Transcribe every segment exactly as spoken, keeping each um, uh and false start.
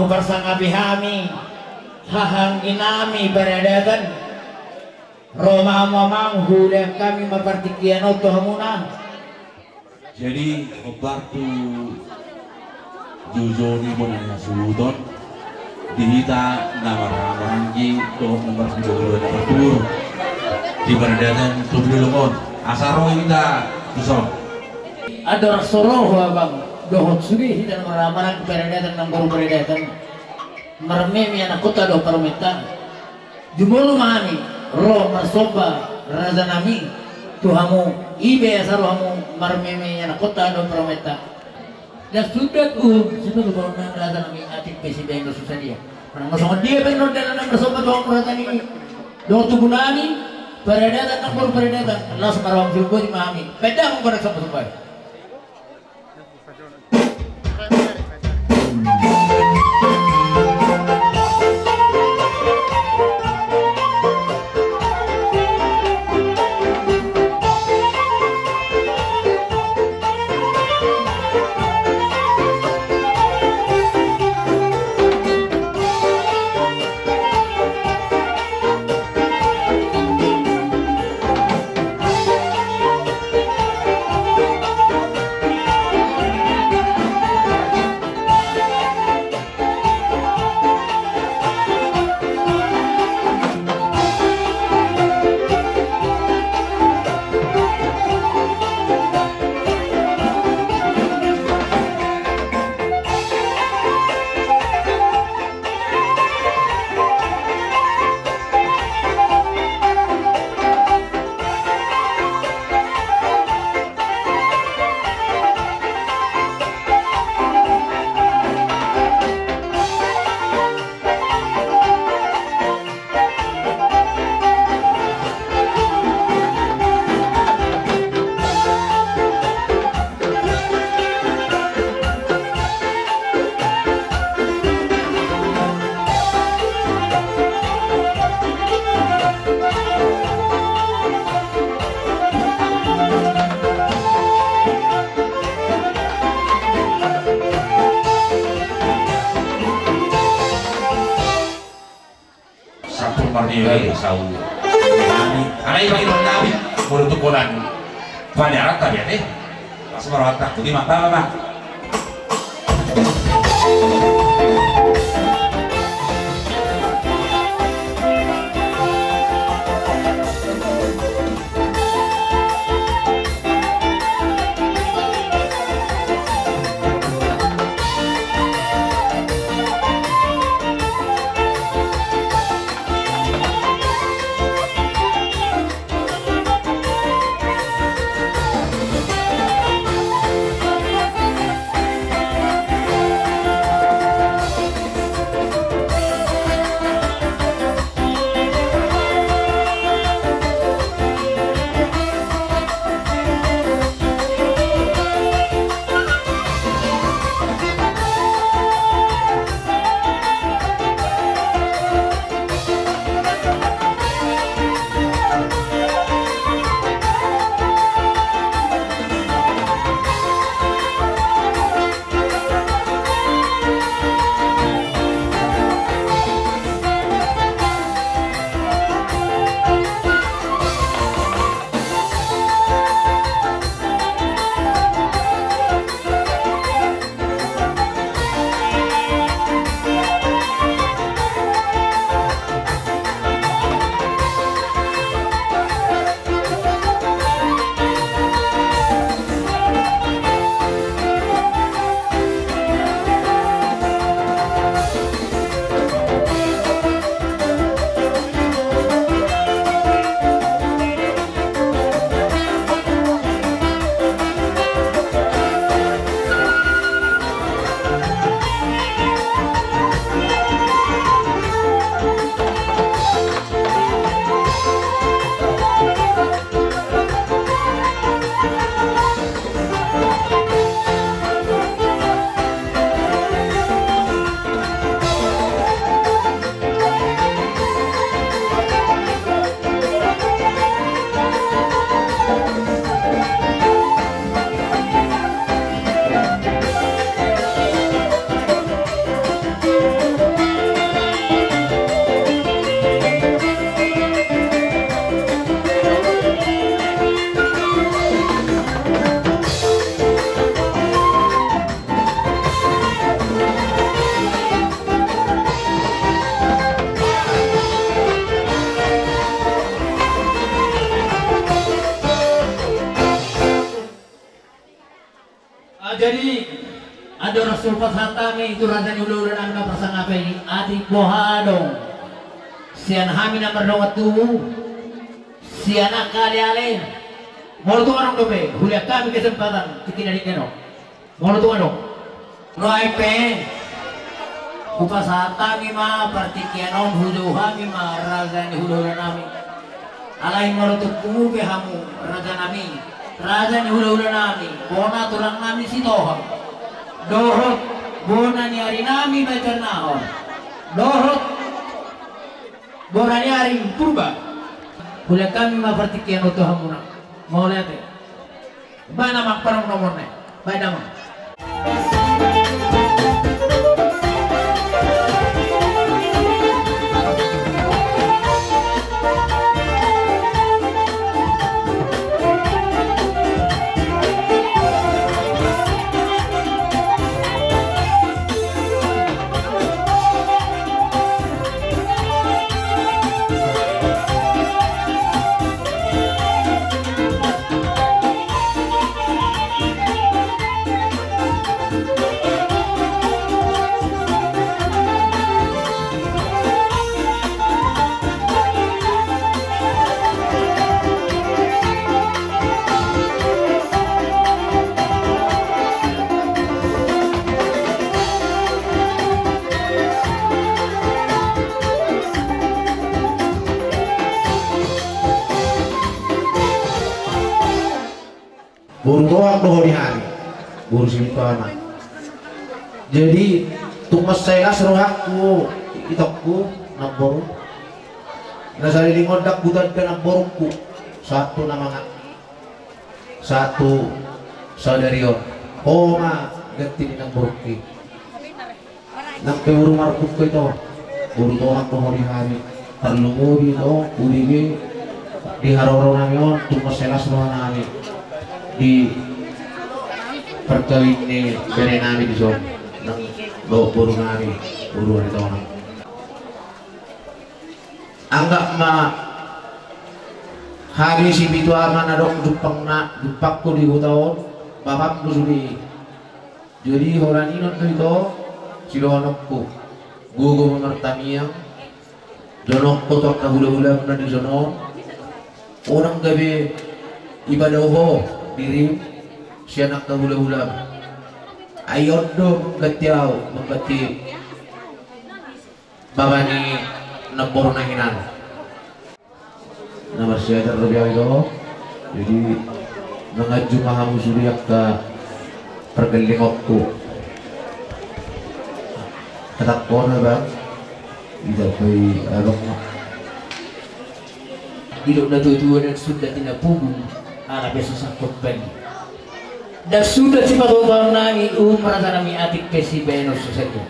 Parsangapi hami, haha anggi nami paradaton, ro ma hamu amang, huulahon hami ma partingkian on tu hamuna. Jadi, hombar tu joujou ni bona ni hasuhuton, di hita na marhaha maranggi dohot na marhitehite na martubu di paradaton Tobilolong on, asa ro hita tu son. Andorang so ro ho amang dohot sude hita na marhaha maranggi paradaton, namboru paradaton, marmeme anakkonta dohot parumaenta, jumolo ma hami ro marsomba raja nami tu hamu, i pe asa ro hamu marmeme anakkonta dohot parumaenta. Las sundat uhum sipatupaonna, raja nami, atik pe sibaen do so sadia. Manang songon dia pe annon dalan na marsomba tu hamu raja nami dohot tubu nami, paradaton, namboru paradaton, las ma ro hamu, siboan ma hami. Baen damang godang sombasomba i. Sampur marnilai sau. Nami, alai bagi nami, molo tu kolan. Paniaran tapi ate. Pas marwata, kuti mata apa? Ah, jadi, andorang so pasahat hami tu raja ni hulahula nami na parsangap i, atik boha adong sian hami na mardongan tubu, sian angka aleale, molo tung adong dope, hulean hami kesempatan, tingki na denggan on. Molo tung adong. Nuaeng pe, hupasahat hami ma partingkian on, hujou hami ma raja ni hulahula nami. Alai molo tung humupe hamu raja nami, raja ni hulahula nami, bona tulang nami Sitohang, dohot bona ni ari nami Banjarnahor, dohot bona ni ari Purba, hulean hami ma partingkian on tu hamuna. Mauliate. Baen amang panom nomorna. Baen amang. Boru Tohang do ho di hami, boru Silitonga. Jadi tung mansai las rohangku, itongku, namboru. Na saleleng on ndang hutanda namborungku, sahat tu na manga, sahat tu sadari on. Ho ma ganti ni namborungki. Nang pe boru marpuk ko ito, boru Tohang do ho di hami. Tarlumobi ito, hubege di haroro nami on, tung mansai las roha nami di parkawin ni bere nami dison, nang dohot boru nami, boru Aritonang. Anggap ma hami si pitu ama na adong jumpang na, jumpangku di huta on, bapam do sude i. Jadi holan i non do ito sidohononku, gogo ma martangiang, jonok ho tu angka hulahulam na dison on, unang gabe ipadao ho dirim sian angka hulahulam. Ai on do mangganti ahu, mangganti bapa ni namboru na hinan. Na marsiajar do biau ito. Jadi manganju ma hamu sude angka pargellengonku. Hatangkon abang. Ida pai abang ma. Didok natuatua, ndang sundat ina pugu ala pe so sangkot bani. Ndang sundat sipatupaon nami, uhum raja nami, atik pe sibaenon so sadia.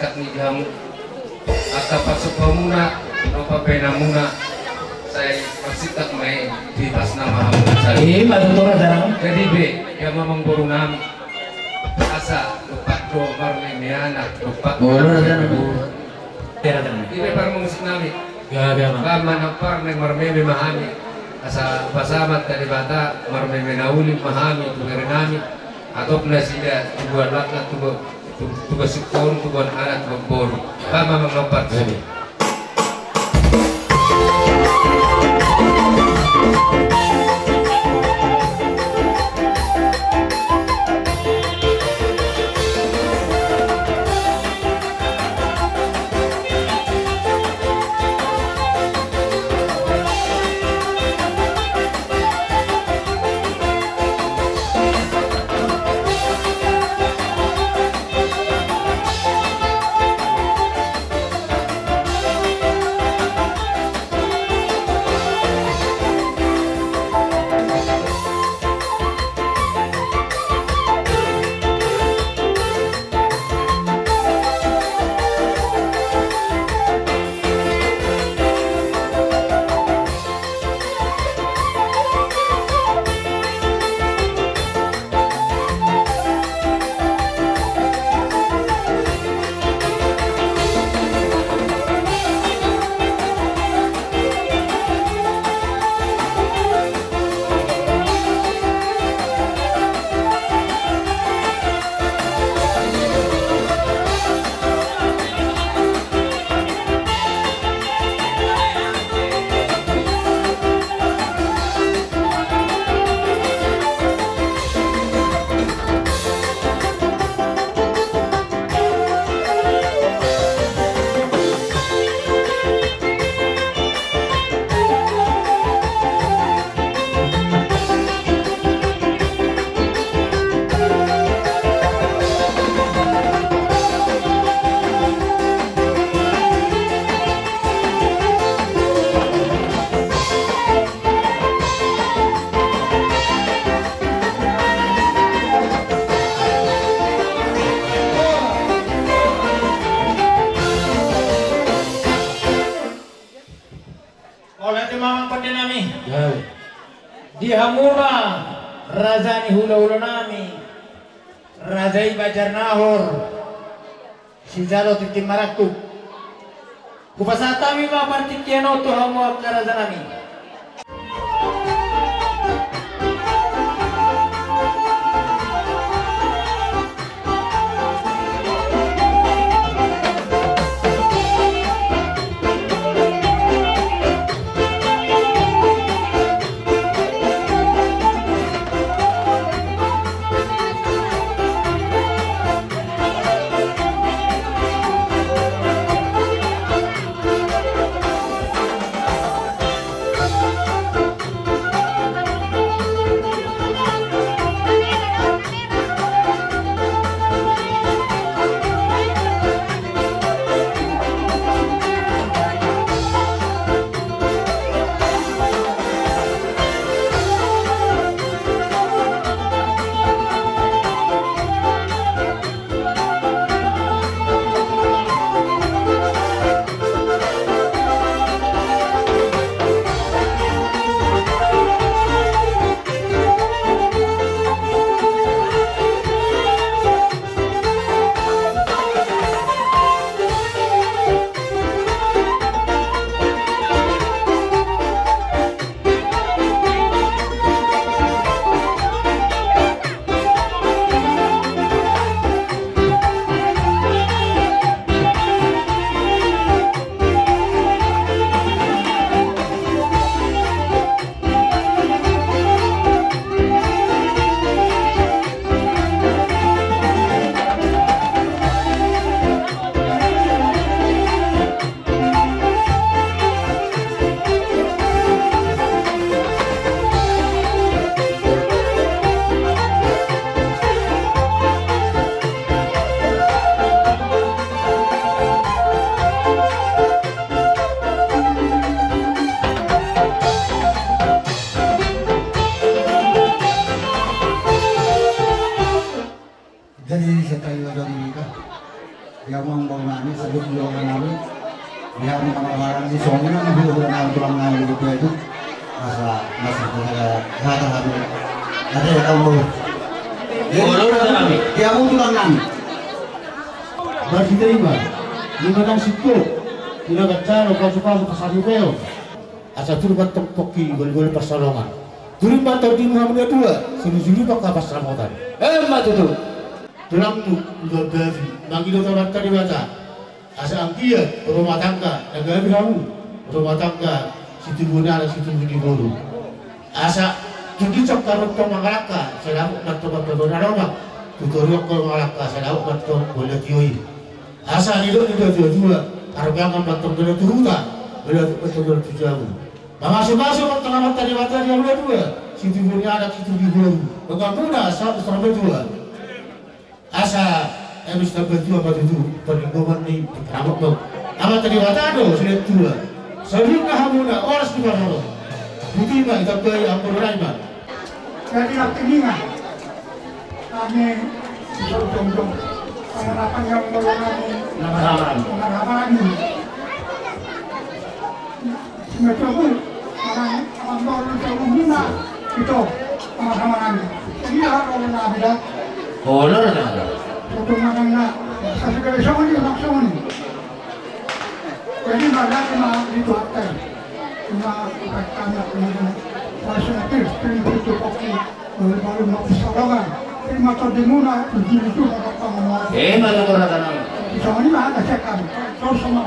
Ni di hamu angka parsomba muna, angka pambahenan muna, sai marsintak ma i di pasna ma hamu. Ima tutu raja nami. Jadi be, di hamu amangboru nami, asa dompak do marmeme anak, dompak do marmeme boru. Ima parmusik nami. Ba manang parmeng marmeme ma hami. Asa pasahat ma Debata marmeme na uli ma hami tu bere nami. Hatop nasida tubuan laklak, tubuan, tubuan singkoru, tubuan anak, tubuan boru. Ba manang parmeng. Olo, tu amang pande nami. Di hamuna raja ni hulahula nami, raja i Banjar Nahor. Sijalo tintin marangkup. Hupasahat hami ma partingkian on tu hamu angka raja nami. Di hamu amang boru nami, saluhut di dongan nami. Di hamu amang boru nami, songon i nang hula-hula nami, tulang nami di Bukit Batu. Asa masuk ke hata hami. Ada ya kamu boru. Di hamu tulang nami. Marhite i ma, i ma nang singkop, i na ganjang, pasu-pasu, pasaripeon. Asa tudu mantong pongki, gol-gol pansalongan. Tudu mantong di hamu na dua, sini-sini pangka pansamotan. Emma tutu. Tulangmu, Tulang Babi, mangido Tuhanta Debata. Asa anggiat rumah tangga na gabe hamu, rumah tangga situbu ni anak, situbu ni boru. Asa tutu sangkap tong mangalangka, sai dapot mantong panggabean na lomak, tu toruan ho mangalangka, sai dapot mantong bola tio i. Asa nidok ni natua-tua, arbangan mantong bola tu huta, bola mantong bola tu jabu. Mamasu-masu mantong Amanta Debata di hamu na dua, situbu ni anak, situbu ni boru. Donganmuna, asa usah matua. Asa, eh, bisa berjuang pada itu, perlindungan ni, pertama, Bang. Amanta Debata do, sudah tua. Saluhutna hamuna, horas di mana, Bang? Boti ma, ditambai amang boru nai ma. Jadi, artinya, kami, jongjong, sama apa yang mau kami, Marhaban. Marhaban. Simetua, manang amang boru, saluhutna, ito, sama-sama nami. Jadi, ya, kalau na beda. Olo, olo. Satu manang na, satu kali sama ni, langsung ni. Jadi, mana kena di Tuhan. Cuma, kami, kami, masih nanti, pintu, pintu, kopi, baru-baru mau pesalangan. Terima kasih, Muna, di situ, apa, apa, mau. Eh, malu, ora, tanang. Sama ni, mana, saya kan. Terus sama.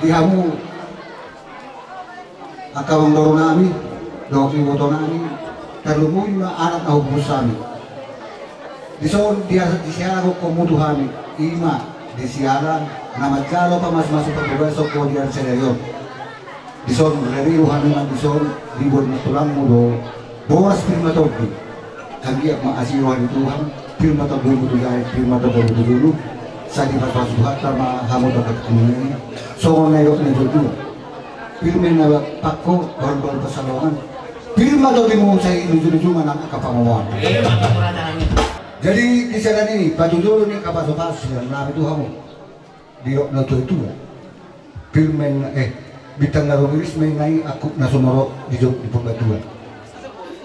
Di hamu angka amang boru nami, dohot iboto nami, tarlumobi ma anak na huboan hami. Dison di, di siala gokhonmu tu hami, i ma di siala na manjalo pamasu-masu parbagason ho di ari sadari on. Dison rere do hami ma dison, diboan ma tulangmu do boras pir ma tondi. Anggiat ma asi roha ni Tuhan, pir ma tondi tu jae, pir ma tondi tu jolo. Sai dipasu-pasu Tuhanta ma hamu tu angka tingki on. Songon na nidok ni natua-tua. Pir ma na pangko, baru-baru pansalongan. Pir ma tondimu sai luju-luju ma nang angka pangomoan. Jadi di siala ni i, patujolo ni angka pasu-pasu sian nami tu hamu. Didok natua-tua. Pir ma inna, eh, bintang na rumiris ma inna i, angkup na sumorop dijou di purbatua.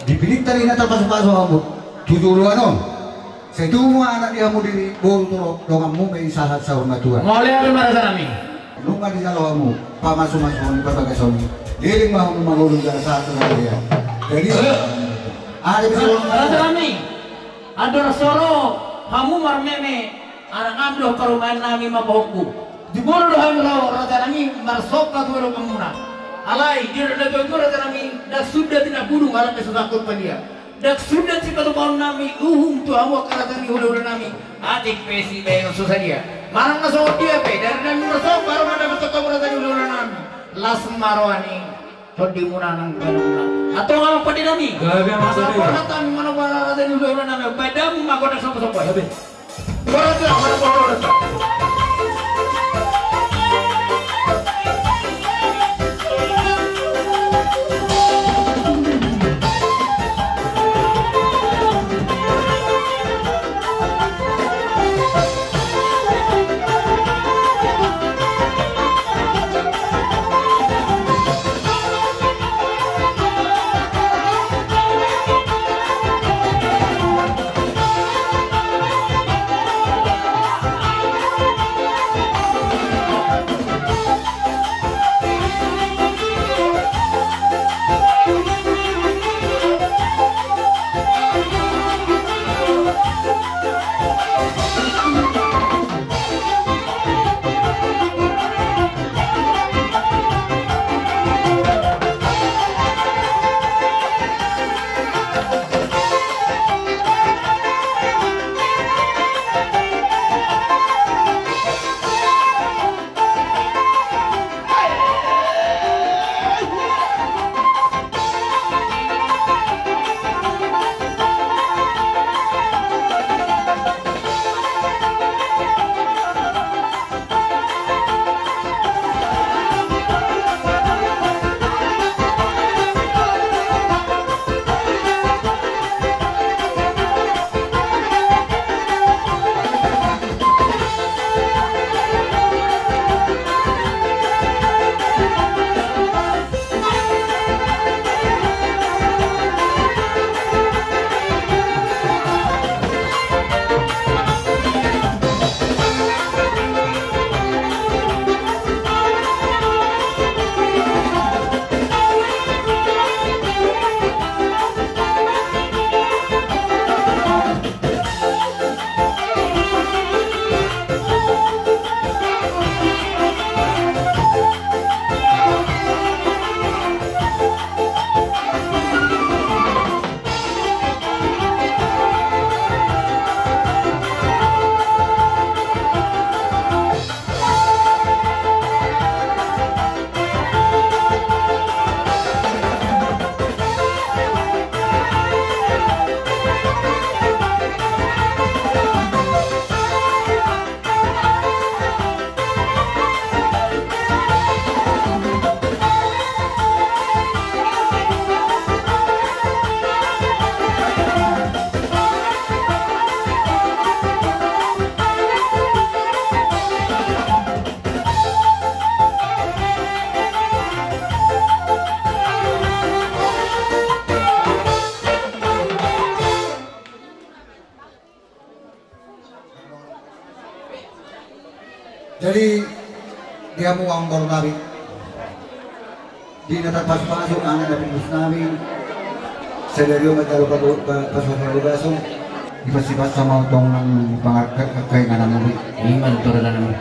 Di pininta ni na tarpasu-pasu hamu tu joloan on. Sai tubu ma anak di hamu diri, boru torop, donganmu ma i sahat saur matua. Mauliate ma raja nami. Nunga dijalo hamu pamasu-masu ni parbagason i, leleng ma hamu mangolu jala sahat tu na badia. Jadi, eh, ada bisa raja nami. Andor soro hamu marmeme, anak nami dohot parumaen nami ma pahompu. Jumolo do hami ro raja nami marsomba tu donganmuna. Alai didok natua-tua raja nami, ndang suda tinambudung halak na so sangkot padia. Ndang suda sipatupaon nami uhum tu hamu angka raja ni hula-hula nami. Atik pe sibahenon so sadia. Manang na songon dia pe, dari nami marsomba ro mandapot hamu raja ni hula-hula nami. Las ma roha ni tondimuna nang badanmuna. Antong amang pande nami. Gabe amang pande. Asa porhat hami manopa raja ni hula-hula nami. Badanmu ma gondang somba-somba. Gabe. Porhat hami manopa raja. Jadi, di hamu amangboru nami, di na tarpasupasu anak na pinapos nami, sadari on ma talu patu-, pa-, pasupasu patugasna, dipasipat sama tong nang pangarkat kai na namu. Iman tora na namu.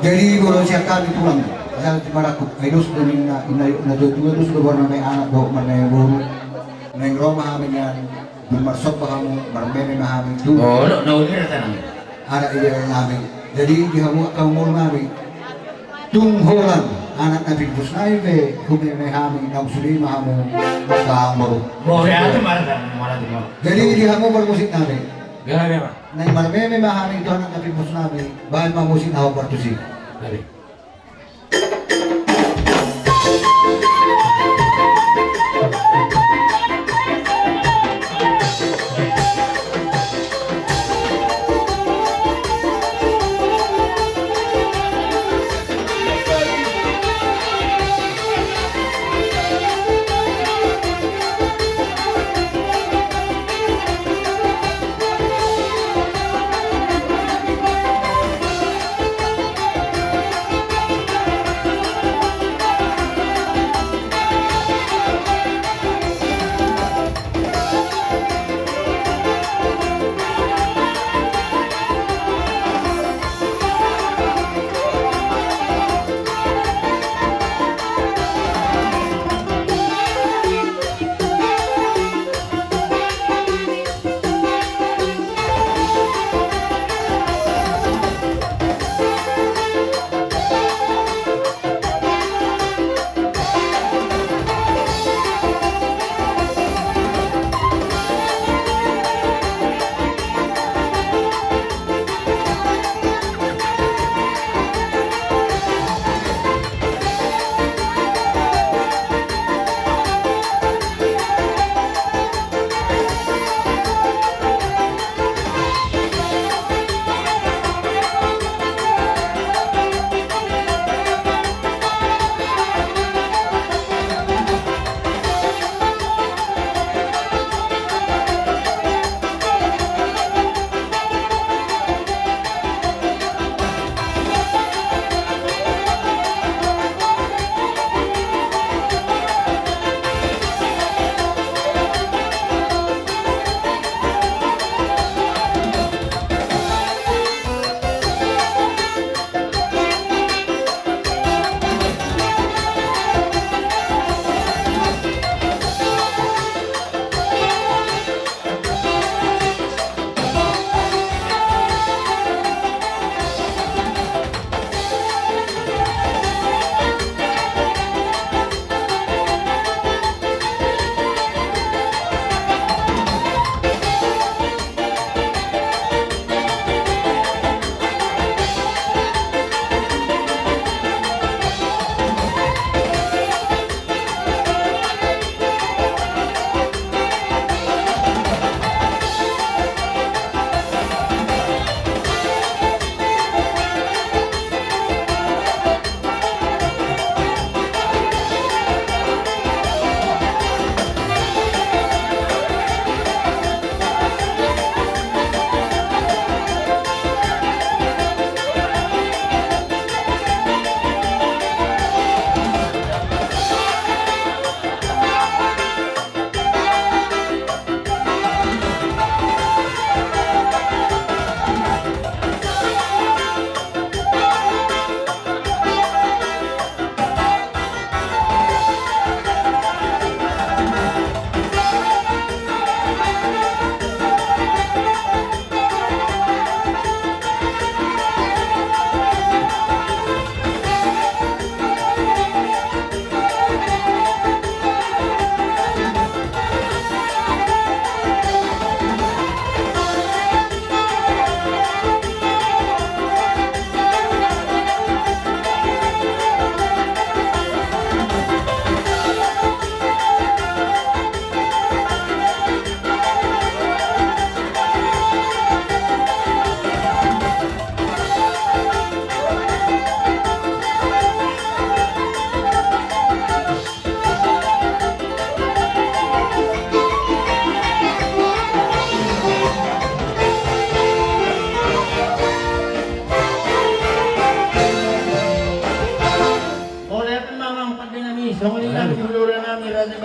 Jadi, boru sian hami tulang, asal di Marangkup, ai dos do ninna, ninna na tua-tua dos do marnamai anak dohot marnamai boru. Naeng ro ma hami nian, dung marsomba hamu, marmeme ma hami tu. Oh, lo, na udah tanam. Anak ibehe nami. Jadi di hamu angka amangboru nami, tung holan anak na pinapos nami pe humeme hami, naung sude ma hamu angka amangboru. Boru ya, tu marah, marah tu, marah. Jadi di hamu parmusik nami. Gak, gak, Pak. Naeng marmeme ma hami tu anak na pinapos nami, baen ma musik na hombar tusi. Baik.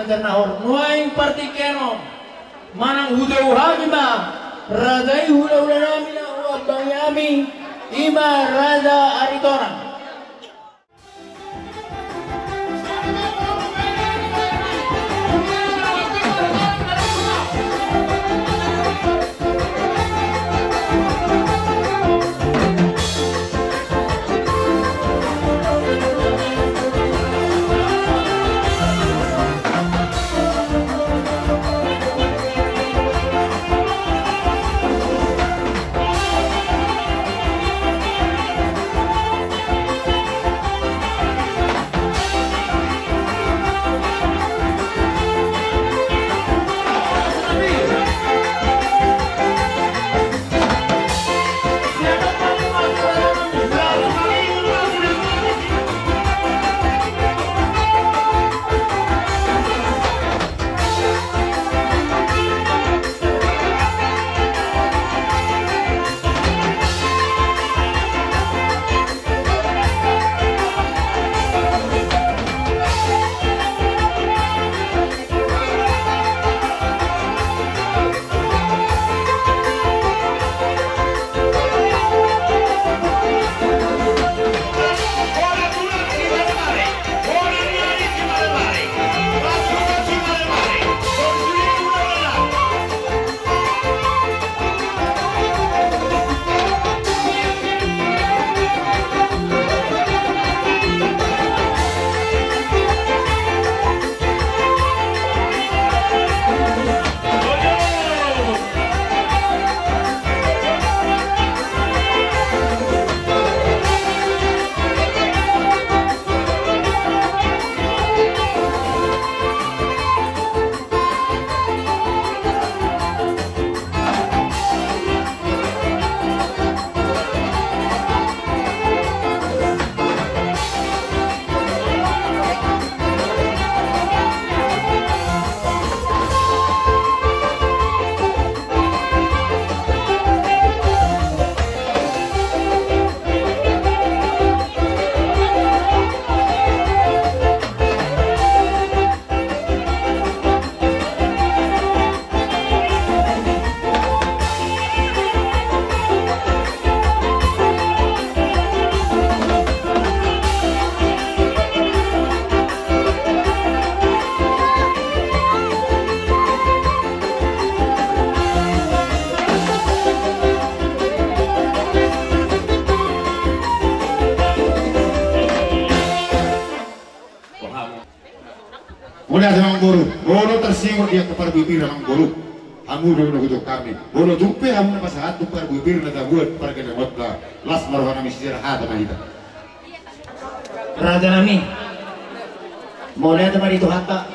Nuaeng partingkian on manang hujou hami ma raja i, hulahula nami na huambangi hami, i ma Raja Aritonang. Mauliate ma amangboru, molo tarsinggot di angka parbue pir amangboru, hamu do na hujou hami. Molo tung pe hamu na pasahat tu parbue pir na tabuat pargellengonta, las ma roha nami, sisada hata ma hita. Raja nami, mauliate ma di Tuhanta.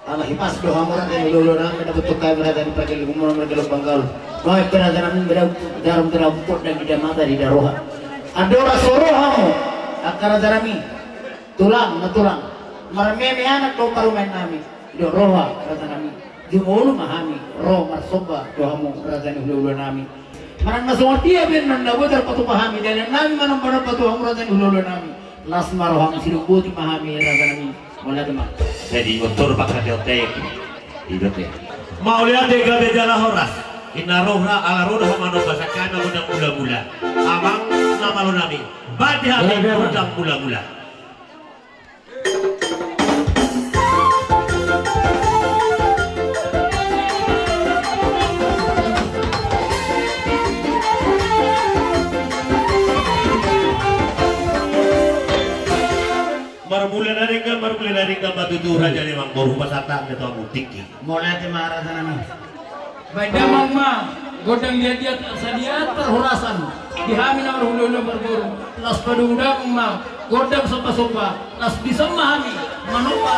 Ala hipas do hamu raja ni hulahula nami, na boto hami raja ni pargellengon, margellengon panggabean. Baen pe raja nami, beda jarum, beda umpur, dan di mata, di roha. Andorang so ro hamu, angka raja nami, tulang na tulang, marmeme anak do parumaen nami, di roha raja nami. Jumolo ma hami ro marsomba tu hamu raja ni hulahula nami. Manang na songon dia pe na boi tarpatupa hami, dalan nami manomba-nomba tu hamu raja ni hulahula nami. Las ma roham, sidung boti ma hami raja nami. Mauliate ma. Jadi motor pakai hotel. Hidup ya. Mauliate gabe jala horas. Inna roha ala roda ho manomba sangkana gondang mula-mula. Amang na malo nami. Bati hami gondang mula-mula. Marmula na denggan, marmula na denggan ma tutu raja ni amangboru, hupasahat hami tu hamu tingki. Mauliate ma raja nami. Baen damang ma gondang liat-liat, asa diantar horasan di hami na marhulahula marboru. Laos padomu damang ma gondang somba-somba, laos dison ma hami manomba.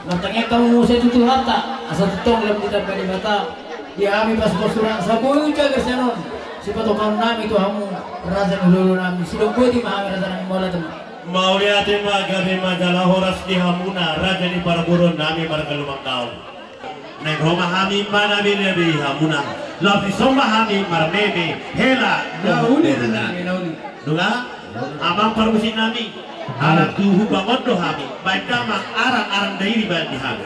Martangiang hamu muse tu Tuhanta, asa tongtong lam ditambai Debata di hami pasupasu na sapuju jala sian on, sipatongkaon nami tu hamu raja ni hulahula nami, sidok boti ma hami raja nami, mauliate ma. Mauliate ma, gabe ma jala horas di hamuna raja ni parboruon nami marga Lumanggaol. Naeng ro ma hami manabinabei hamuna, laos dison ma hami marmeme hela dohot boru nami. Nauli, nauli. Nunga, amang parmusik nami, ala tu hubangon do hami, baen damang arang, arang dairi baen di hami.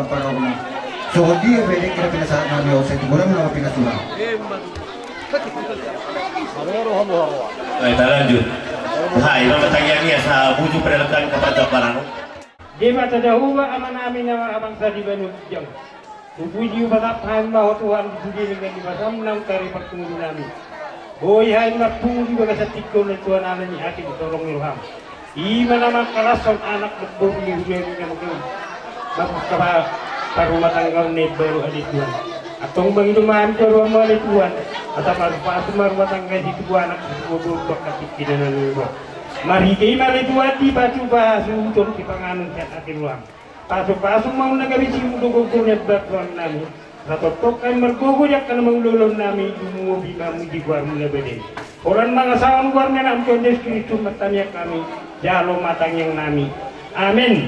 Tulang Parompuan. Songon dia pe dengke na pinasahat nami on, sai tu godang nama pinasuna. Baik, kita lanjut. Hai, nama tanya ni asa buju pada lekan kepada barang. Debata Jahowa Amanami na marbangsa di banua ginjang. Hupuji hupatap hami ma Ho Tuhan di sude nang di basaM naung tari parpudi nami. Boi hami marpungu di bagasan tingki on Tuhan ala ni asi ni tolong ni rohaM. I ma na mangkalashon anak dohot boru ni huria ni na mangkaun. Mangkaparrumatanggaon na imbaru ale Tuhan. Antong mangido ma hami tu rohaM ale Tuhan. Asa pasu-pasu ma rumah tangga situbu anak situbu boru bangka tingki na naeng ro. Marhite i ma ale Tuhan dipasupasu tong sipanganon sian asi ni rohaM. Pasupasu ma unang gabe simudo gogo ni abat rohanami. Satongtong hami margogo di angka na mangulahon nami, lumobi ma muji goarMu na badia i. Holan mangasahon goarMu na anak Tuhan Jesus Kristus martangiang hami, jalo ma tangiang nami. Amen.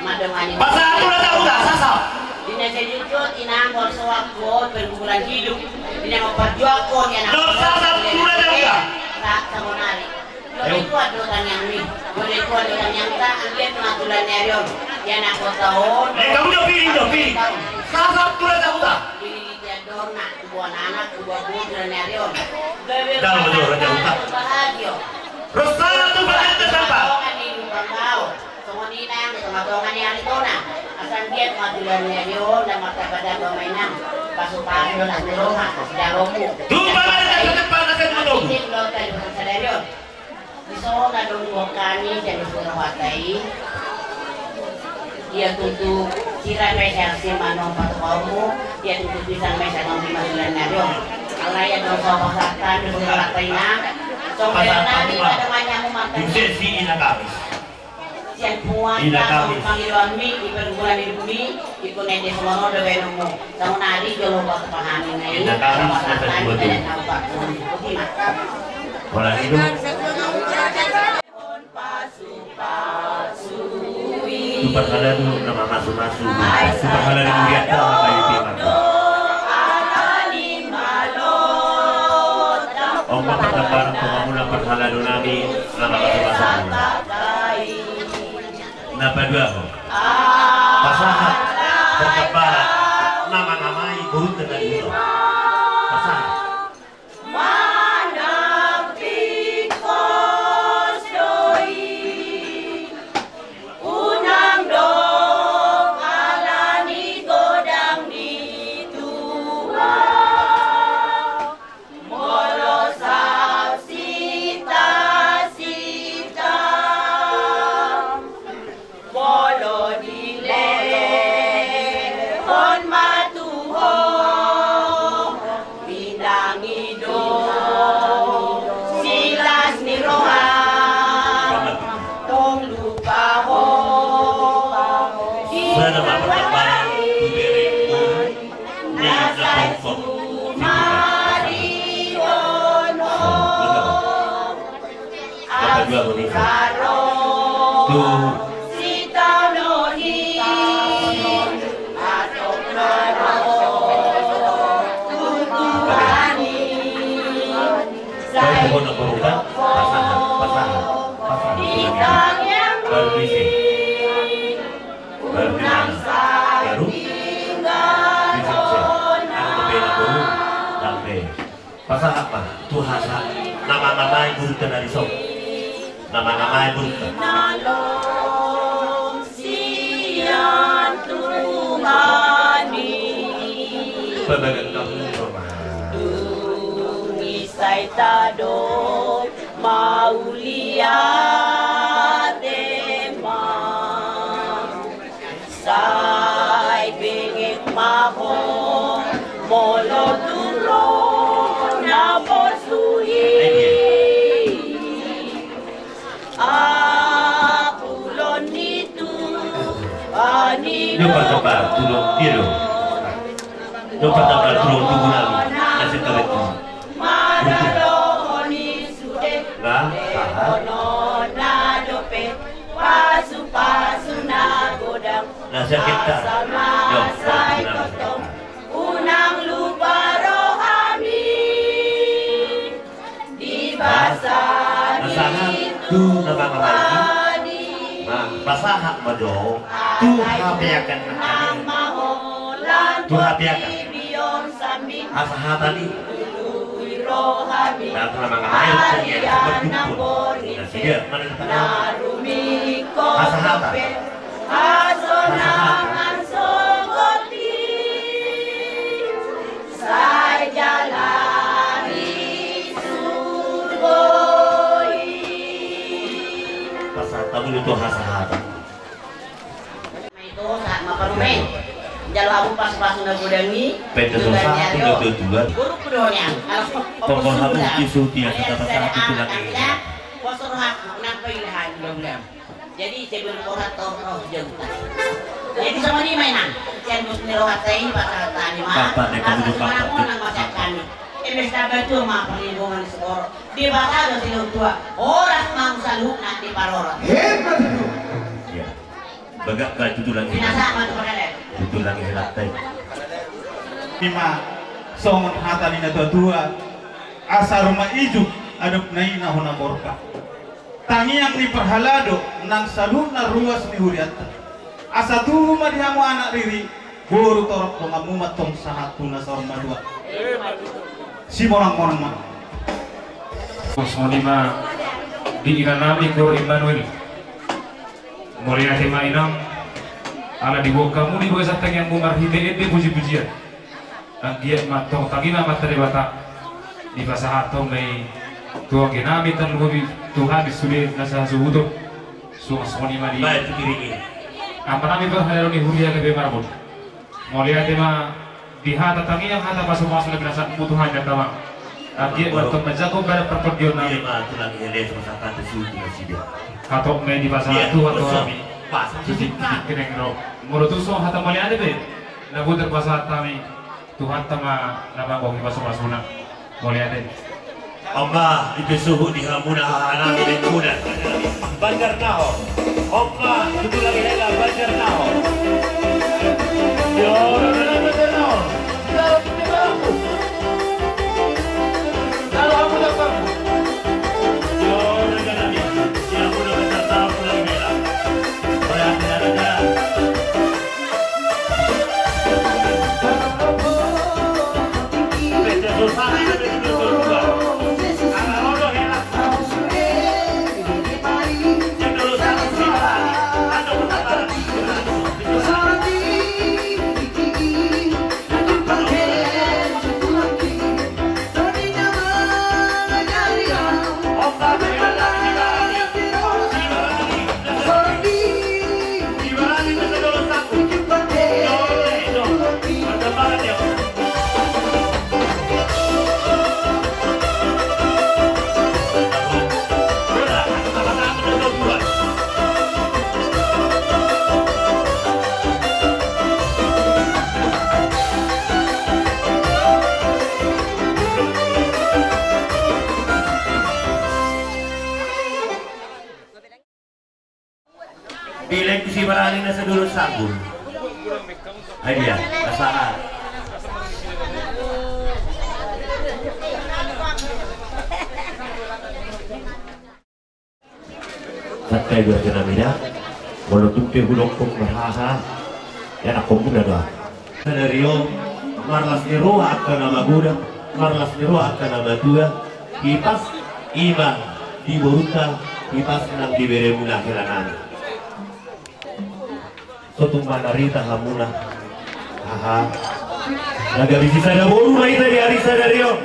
Pasahat tu Raja Huta, sahat. Di na sejujur inang, molo so anggo pergumulan hidup, di na mamparjuangkon i anak. Sahat tu Raja Huta. Sahat sonari. Molo tua do tangiangmi, molo tua do tangiangta, anggiat ma tulan ni ari on. Di anak kota on. Eh, kamu jawab pilih, jawab pilih. Sahat tu Raja Huta. Pilih di andorna, tubuan anak, tubuan boru, tulan ni ari on. Dalam betul, Raja Huta. Bahagia. Rosana tu bahagia tanpa. Songon i nang, di tonga-tonga ni ari tona. Asa anggiat ma tulan ni ari on, dan martamba-tamba ma inang. Pasu-pasu las ni roha, di dalanmu. Tu bahagia tanpa, tanpa, tanpa. Di tonga-tonga ni ari on. Dison adong buat hami, jadi sudah watai. Ia tutu sira pe sian si manompat kamu, ia tutu bisa mesa nang di masulan na dong. Alai adong so pasahat hami, sudah watai na. So pasahat hami, pada manyamu makan. Bisa si ina kami. Sian puan, ina kami. Pangidoan mi, di pergumulan hidup mi, Iko nende songon on do baenonmu. Songon ari jolo buat pahami na i. Inda kami sudah terbuat. Orang itu. Tu parhalado na mamasu-masu. Tu parhalado mulia ta na bayu timan. Oma partambaran tu hamuna parhalado nami na mamasu-masu. Na paduahon. Pasahat partambaran na mangamai boruta na di huta. Pasahat. Manang pingkos do i, unang dong ala ni godang ni tulang. Molo sasita-sita, molo dilehon ma tu ho, pinangido silas ni roha, tong lupa ho. Di sana ma pertama tu bere. Baru bisa. Bisa, bisa. Anu beda dulu. Sampai. Pasahat ma tu hasa na mangamai boruta na dison. Na mangamai boruta. Pabagan kamu ma. Dung i sai tadok mauliate ma. Sai bengek ma ho molo tu ro na posu i. Apulon ni Tuhan i do. Dopa tamba tulung dia do. Dopa tamba tulung tubuh nami. Nasib kami tu. Madalohon i sude. Nah, aha. Ono na dope pasu-pasu na godang. Nah, sakit tak? Asal ma sai tongtong. Unang lupa rohami. Di basa ni Tuhan i. Nah, pasahat ma jo. Tu hapeakan na. Tu hapeakan. Asa hata ni. Data na mangamai on, sebab dukun. Nasida mana na tanggal. Hasahatan. Hasahatan. Pasahat hamu do tu hasahatan. Ito, sahat ma parumaen. Jalo hamu pasu-pasu na godang i. Penta so sahat tu na tujuan. Buruk do nian. Pokok hamu isu dia kata pasahat itu lagi. Pos roha, nang pailahan godang. Jadi sebelum roha tong roh jauh. Jadi songon i ma inang. Sian bus ni roha tai pasahat hami ma. Papa dek kamu do papa. Nang masak kami. Eme saba tu ma perlindungan segoro. Di basa do si tua. Horas ma saluhutna di parorot. Hebat itu. Iya. Bagak ka tutu lagi. Tutu lagi helat tai. Ima songon hata ni na tua-tua, asa ruma ijuk adop na i na hona borka. Tangiang ni parhalado nang saluhutna ruas ni hurianta. Asa tubu ma di hamu anak riri, boru torop donganmu ma tong sahat tu na saur matua. Simonang-monang ma. Songon i ma di inanami Guru Immanuel. Mauliate ma inang, ala diboan hamu di bagasan tangiangmu marhite ende puji-pujian. Anggiat ma tong tangihon Amanta Debata, dipasahat hamu ma i tu anggi nami, tarlumobi tu hami sude na sahasuhuton. Suang songon i ma di amanta nami parhalado ni huria gabe marbot. Mauliate ma di hata tangiang, hata pasu-pasu na pinasahatmu tu hami, Amang. Anggiat ma tong manjago badan partondion nami. Hatop ma i dipasahat Tuhan tu hami. Molo tung songon hata mauliate pe na boi tarpasahat hami, Tuhanta ma na manggohi pasu-pasuna. Mauliate. On ma, ipasuhut di hamuna hahanami, Mengkuda. Banjar Nahor. On ma, tutu lagi hela Banjar Nahor. Yo, Banjar Nahor. Dalam kita dalam. Dalam kita dalam. Yo, Banjar Nahor. Yo, Banjar Nahor, tutu lagi hela. Mauliate, Banjar. Dilehon tu si Barani na sadolok sampul. Ai dia, pasahat. Santai do, arga nami da. Molo tung pe hudok hamu marhaha, ianakhon muna do. Sadari on, marlas ni roha angka na magodang, marlas ni roha angka na matua, hipas ima di borunta, hipas nang di beremuna, hela nami. Sotung ma na rita hamuna. Aha. Na gabe sisada boru ma hita di ari sadari on.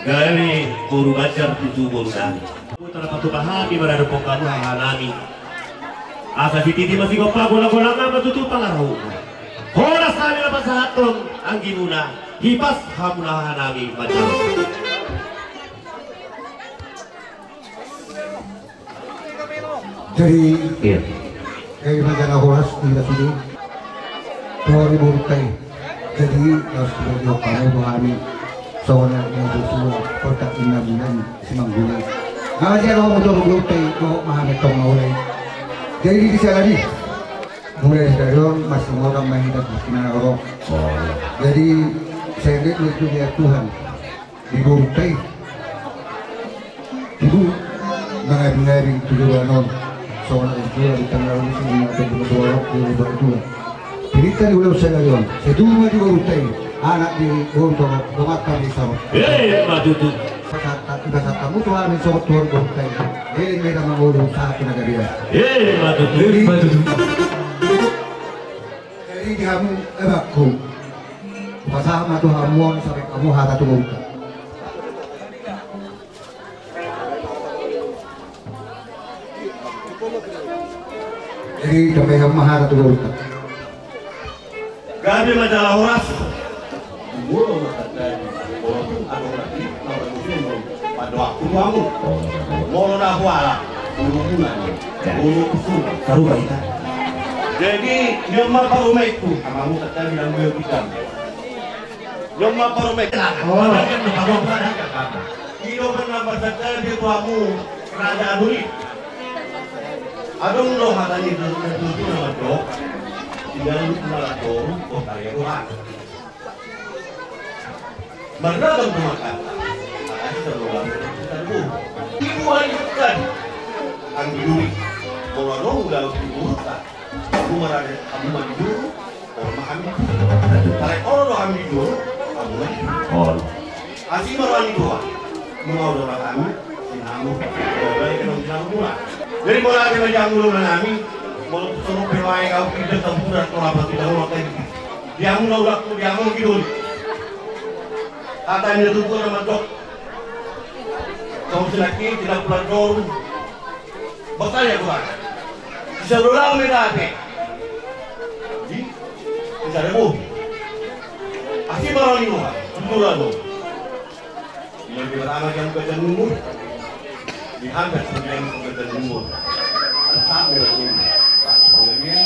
Gabe boru Banjar tutu boru nami. Tarpatupa hami maradophon hamu haha nami. Asa sititi ma sigompa, golang-golang ma tutu pangarahutna. Horas hami na pasahathon anggimuna, hipas hamuna haha nami manjalo. Jadi, iya, jadi manjalo horas di hita sude. Tori borunta i. Jadi, harus berdoa kamu doa hami. Soalnya yang berdoa, kota inna bulan simangguni. Ngaji ada orang berdoa borunta i, kok maha metong mulai. Jadi, di sana di. Mulai dari on, masih orang main kita di sini orang. Oh, iya. Jadi, saya lihat itu dia Tuhan. Di borunta i. Tutu, mangabing-abing tu joloan on. Songon i jolo di tanggal usia lima belas dua puluh dua, di borunta i. Pirita di ulos saya on. Setuju di borunta i. Anak di borunta, dongan kami sama. Eh, ma tutu. Pasahat, pasahat hamu tu hami songon tuan borunta i. Jadi, meda mangolu sahat tu nagari. Eh, ma tutu. Jadi, ma tutu. Jadi, di hamu, eh, bakku. Pasahat ma tu hamu on, sampe hamu hata tu borunta. Jadi, sampe hamu hata tu borunta. Gabe manjalo horas. Molo ma tanda ni, molo tung adong lagi, molo tung sumur, pandohanku tu hamu. Molo na huala, molo muna ni, molo kusuma. Sarupa hita. Jadi, dia ma parumaenku, amamu tanda ni nang dia kita. Dia ma parumaenku. Oh. Dia ma parumaenku. Ino ma na marsantabi tu hamu, Raja Aburi. Adong do hata ni tutu na mandok, tinggal lu kemalan toru, kau karya Tuhan. Marragam do mangkata, alai selalu dalam kita dulu. Ibu hari bukan, anggi duri, molo adong udah ibu bukan. Aku marade, aku mandi dulu. Olo ma hami. Alai olo do hami di jolo, hamu ma di jolo. Olo. Asi ma roha ni Tuhan. Nunga olo do hami, sinamot. Olo, baik, kenong sinamot muna. Jadi molo ate ma di hamu do na nami, molo tu sono pe wae kau pindah ke bulan, molo apa tidak molo kayak gitu. Di hamu na ulang, di hamu gitu. Hata ni tutu na mandok. Kau sinaki, tidak pulang dong. Bertanya Tuhan. Bisa ulang beda ate. Di, bisa ada bu. Asi ma roha ni Tuhan, jujur aku. Yang pertama yang baca umur, dihantar sembilan baca umur. Ada saat mereka umur. Tak pengertian,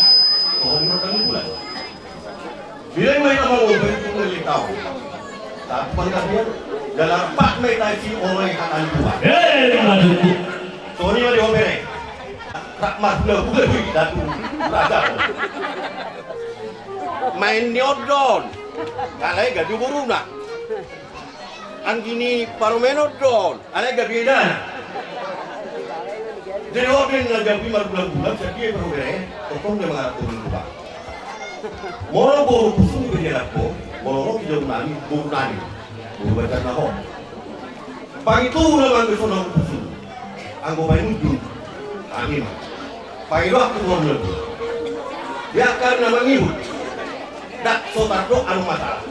Tuhan bertemu bulan. Bila yang main sama gue, itu ngelitau. Tak pengertian, dalam empat meter si oleh kata Tuhan. Eh, maksudku. Tony ma di opere. Rak mas gula gula di datu. Raja. Main ni odon. Kalai gadu boruna. Anggi ni parumaen on do on, alai gabe edana. Jadi oden na gabe marbulan-bulan, sadia i parumaen, tongtong dia mangarap boru ni tupa. Molo boru pusung iba dia lapo, molo ro di jabu nami, boru nami, boru bacar na ho. Pangitu na mangge so na pusung. Anggo painundun, hami ma. Pangido aku tu boru nami. Dia kan na mangihut. Dak so tardok anu masalah.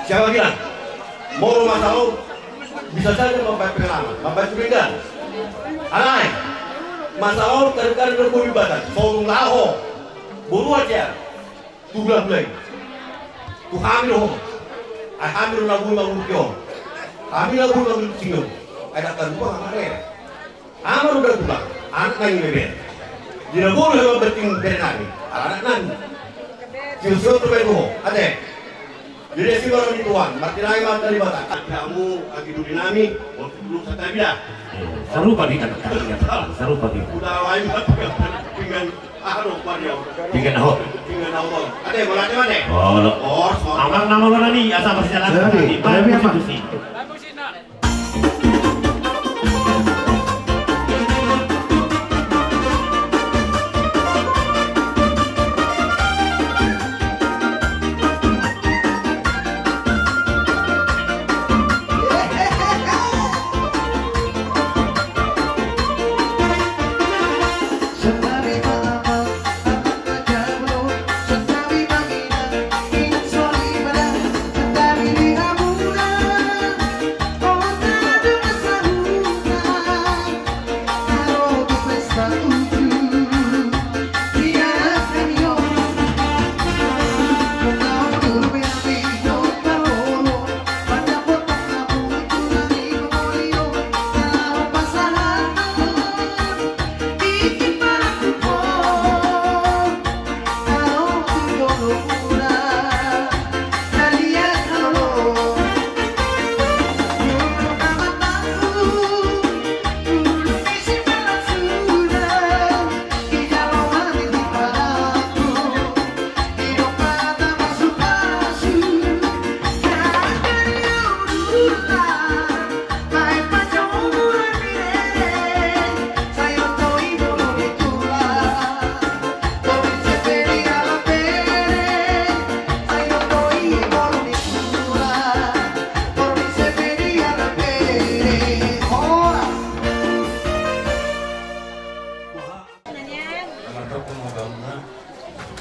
Siapa bilang? Molo masalah on, bisa saja mambaen pengalaman, mambaen suringan. Alai, masalah on kadang-kadang do boi batan, sonung laho. Boru aja, tu gula-gula i. Tu hami do ho. Ai hami do na boi manguruk i on. Hami na boi manguruk i on. Ai dak kan lupa nggak keren. Ama do uda tulang, anak nami bebe. Di na boru hema penting bere nami, ala anak nami. Sio-sio tu bere ho, ate. Jadi asi ma roha ni Tuhan, martinai ma hata ni Debata. Ate hamu, anggi duri nami, waktu dulu kata bila. Sarupa kita, sarupa kita. Udah lain, pinggan, pinggan, ah, aduh, pinggan ho. Pinggan ho. Ate, bola ate, ate. Bola. Amang nama bola ni, asal masih jalan. Jadi, jadi apa?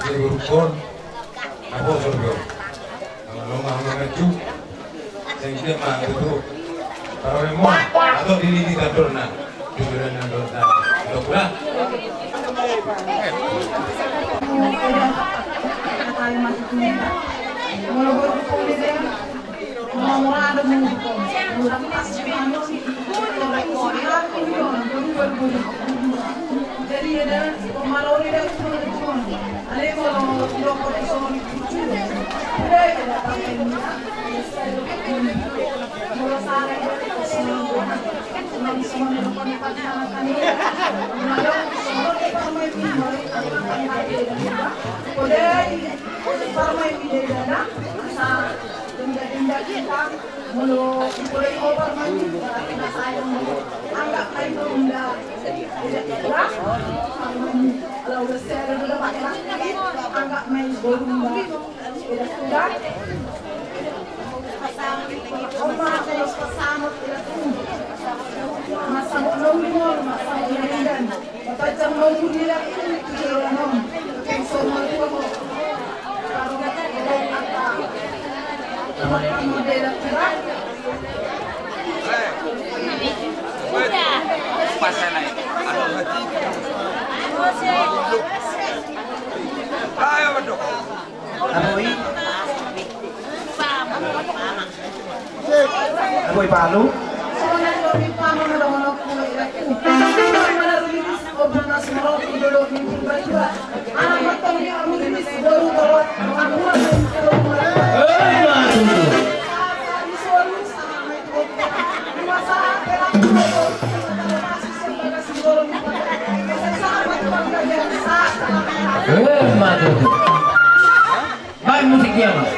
Di burukon, apo sorgo. Kalau lo mau maju, sehingga mah itu. Kalau mau, atau di ini kita dorna, di dorna dorna, dorna. Asa denda-denda hita, molo dipolei obar ma i, berarti na sayang ma i. Anggap ma i denda. Anggap ma i denda. Oma, terus pesangot, tidak tunggu. Masa mau nunggu, masa mau nunggu. Ayo, Bro. Aboi. Aboi palu. Eh, mantap. Baen musik dia, Mas.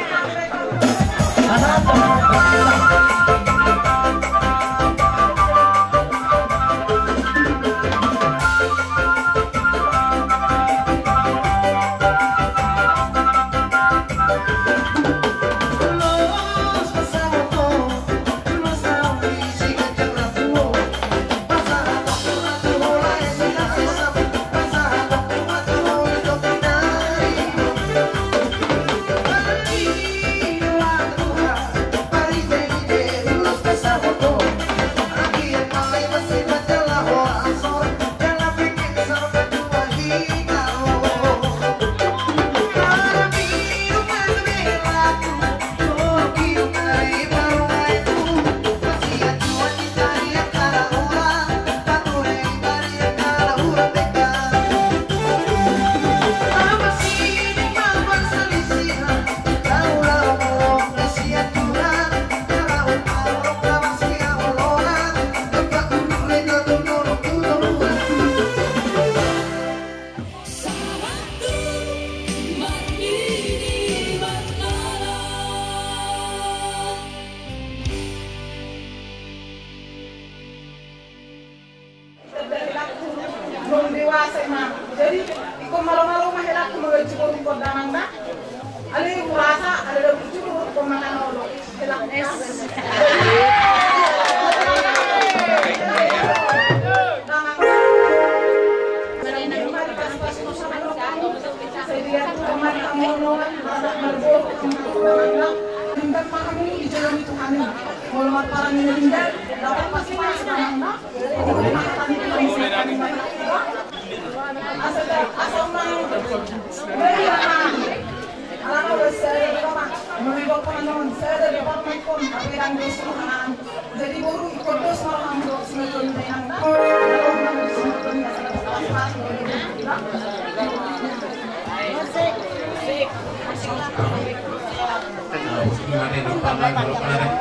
Jadi ingkon malo-malo ma helakku mangaji boru ingkon damang da. Alai hurasa, alai da burju boru ingkon mangan olo. Helakku. Damang. Jadi boru ikut dos malam.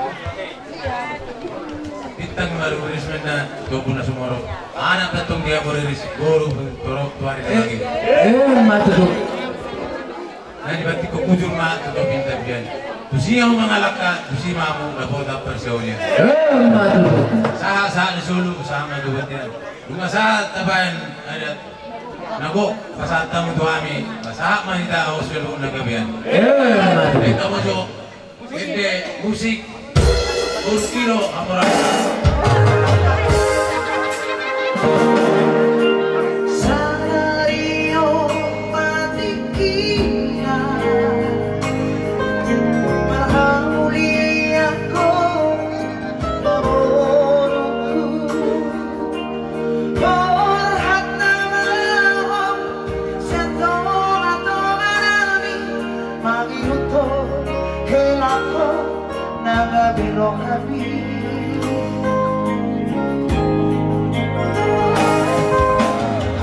Bintang baru riris mena, tobu na sumorop. Anak petong dia baru riris, boru torop tuari lagi. Eh, mantap. Na dibantik ko bujur ma tu topinta bian. Tusi hamu mangalangka, tusi ma hamu dapotan parsiaolan. Eh, ma tutu. Sahat-sahat ni solu, sahat ma tu bontean. Dung sahat tabaen adat na gok, pasahat hamu tu hami, pasahat ma hita hos jolo na gabean. Eh, ma tutu. Ende musik. Ende musik. Boru Tiro Hamoraon. Sanario ma tingkina, marhamulian ho ma borungku. Borhat na malahop sian tonga-tonga nami, mangihuthon hela ho na gabe roha mi.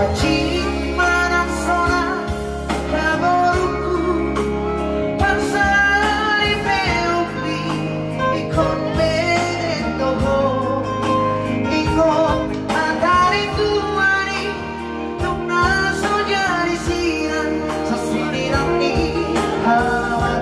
Hansit ma nang sonang na borungku, pansaripeon pe ingkon berendo ho. Ingkon hata ni Tuhan i, tung na so jadi sinan, sasininan ni halaman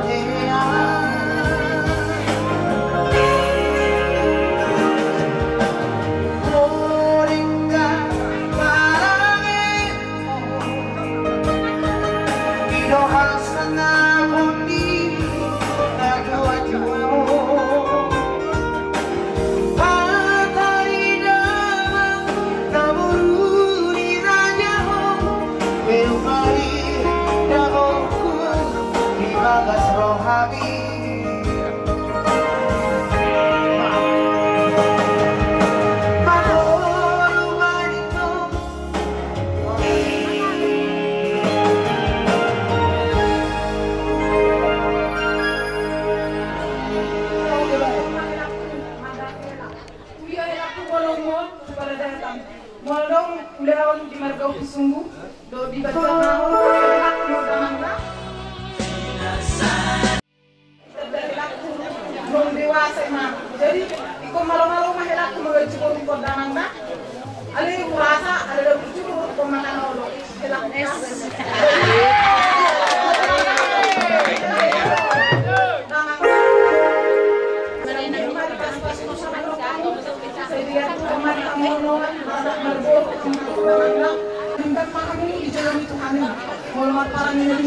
Buat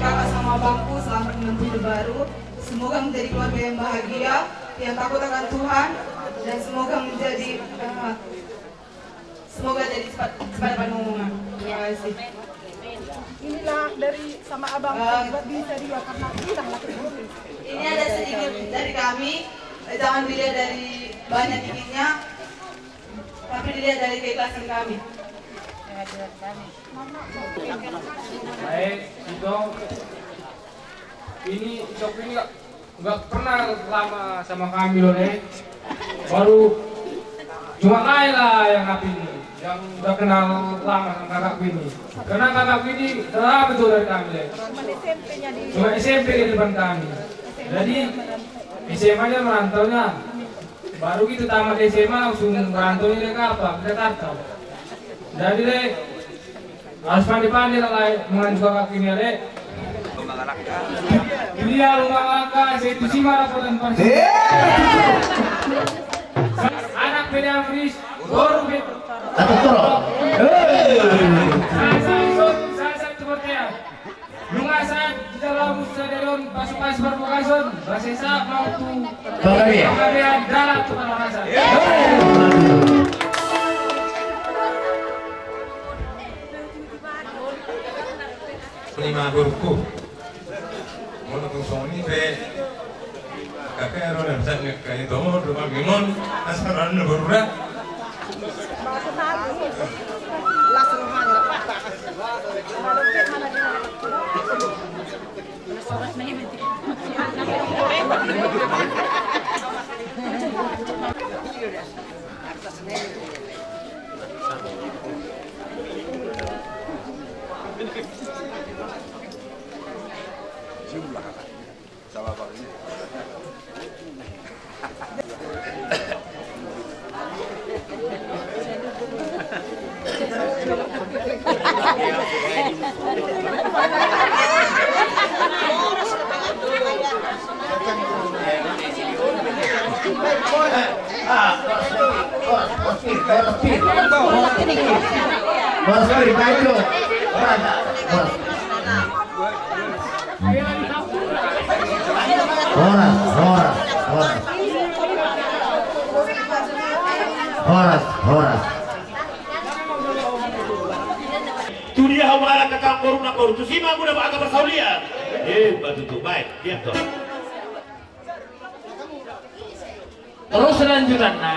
kakak sama abangku, selamat menempuh hidup baru. Semoga menjadi keluarga yang bahagia, yang takut akan Tuhan, dan semoga menjadi, eh, semoga jadi cepat, cepat dapat omongan. Terima kasih. Inilah dari sama abang, eh, buat bisa dia karena hilang laki. Ini ada sedikit dari kami, eh, jangan dilihat dari banyak giginya, tapi dilihat dari keikhlasan kami. Baik, itu. Ini, Icok ini nggak, nggak pernah lama sama kami loh, Le. Baru cuma Lae lah yang kami ini, yang udah kenal lama sama kakakku ini. Karena kakakku ini udah lama jauh dari kami, Le. Cuma S M P dia di depan kami. Jadi, S M A-nya merantaunya. Baru gitu tamat S M A langsung merantau di Jakarta, ke Jakarta. Jadi, Le, harus pandai-pandai lah, Lae, mengajukan kaki ini, Le. Dia lu mangaka, saya itu si marah, bukan pas. Eh! Anak P D A Amris, boru P D A. Atau toro. Eh! Saya, saya, saya, saya, seperti ya. Nunga sahat di dalam sadarion pasupasu parbogason, basa sahat ma tu panggabean, dalan tu parhorasan. Lima gurku. Mau nonton song ini pe. Kakak Ero dan Sat ngekai tomo dua pagi mon asal anu baru dah. Horas, horas, horas. Horas, horas. Tu dia hamu ala kakak boru na boru, tusi ma guna ba angka parsaulian. Eh, batutu, baik, diam to. Terus lanjutanna,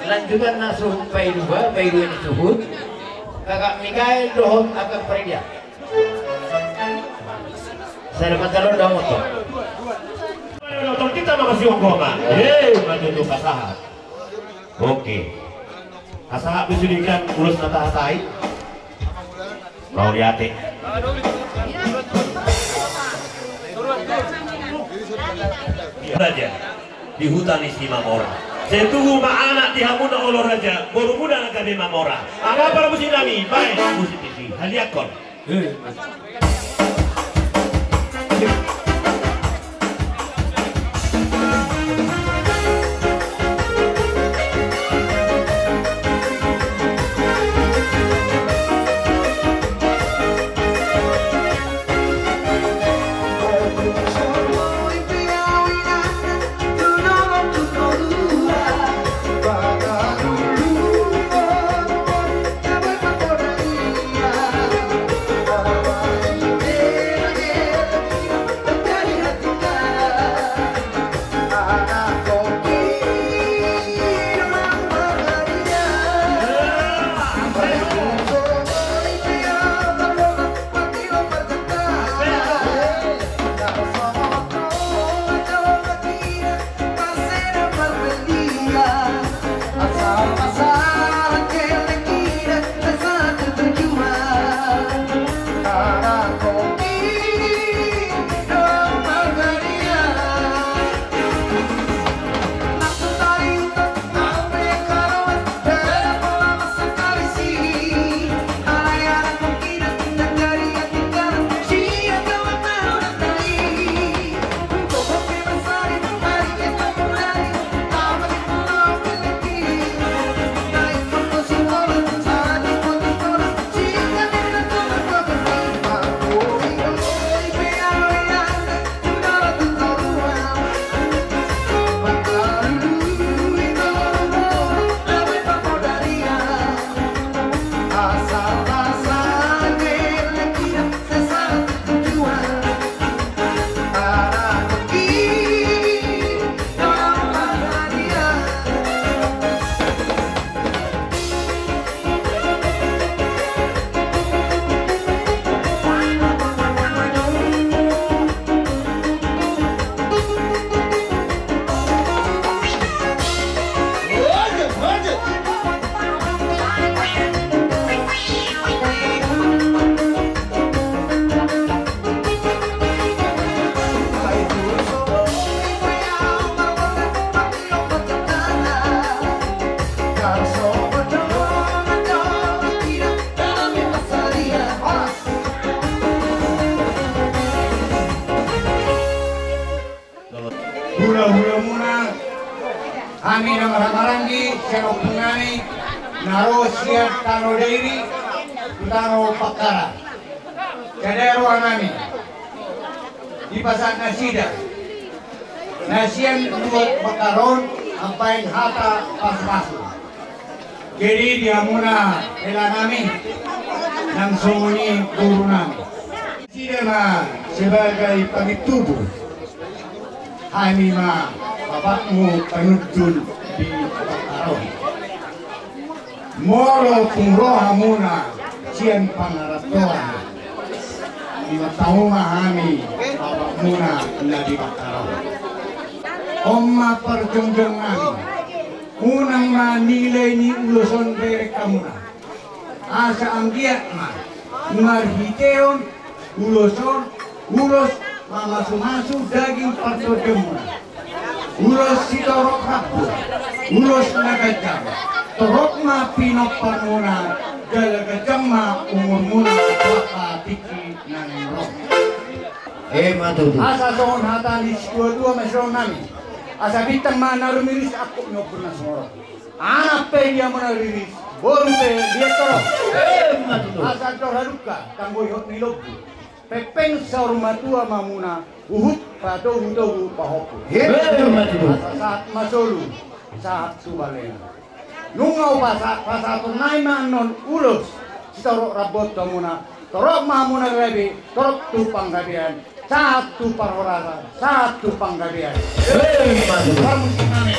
lanjutanna suhut paidua, paidua ni suhut. Kakak Mikael dohot angka Fredia. Sada pantalon dohot. Nonton kita makasih ongkoma. Eh, batutu pasahat. Oke. Pasahat bisudikan ulos na tahatai. Mauliate. Raja di huta ni Simamora. Sai tubu ma anak di hamuna olo raja, boru muna na gabe mamora. Aha parmusik nami, baen musik di si haliangkon. Hulahulamuna, hami na marhahamaranggi sian ompungnami na ro sian tano Dairi tu tano Bakkara. Sada rohanami dipasahat nasida na sian luat Bakkara on mambahen hata pasupasu. Jadi di hamuna helanami nang songon i borunami. Nasida ma sebagai pamingtubu, hami ma bapakmu panundun di Bakkara on. Molo tung ro hamuna sian pangarantoan, ima tamu ma hami bapakmuna na di Bakkara on. On ma parjongjongnami. Unang ma nilai ni ulos on rereng hamuna. Asa anggiat ma marhiteon ulos on, ulos mamasumasu daging partondion muna. Ulos sitorop rambu, ulos na ganjang. Torop ma pinomparmuna, jala ganjang ma umurmuna tu angka tingki na naeng ro. Ima tutu. Asa songon hata ni situatua ma sidohononnami. Asa bintang ma na rumiris angkup ni ombun na sumorop. Anak pe dia ma na riris, boru pe dia torop. Ima tutu. Asa andor hadungka, tanggo ihot ni lombu. Pengpeng saur matua ma muna, huhut patogutogu pahompu. Ima tutu. Asa sahat ma solu, sahat tu balena. Nunga hupasahat, pasahaton nai ma annon ulos sitorop rambu tu hamuna, torop ma hamuna gabe, torop tu panggabean, sahat tu parhorasan, sahat tu panggabean. Ima tutu. Parmusik nami.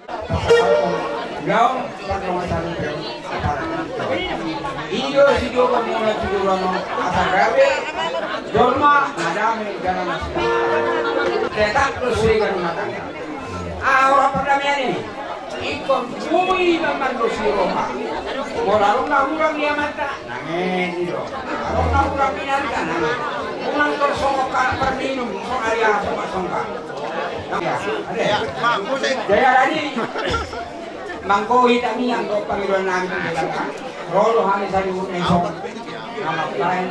Gaon pardongansaripeon, apala i do sidok muna tu joloan on asa gabe jolma na dame jala na sida. Tetap do sega rumah tangga. Aha pardamaian i? Ingkon boi ma mandosi roha. Molo adong na hurang di amanta, nangkin i do. Adong na hurang di inanta, nangkin. Unang tor songon halak parminum, songon ari aha songon songka. Jaya tadi manggohi tangiang do pangidoan nami tu Debata. Ro do hami saluhutna i songon na mambahen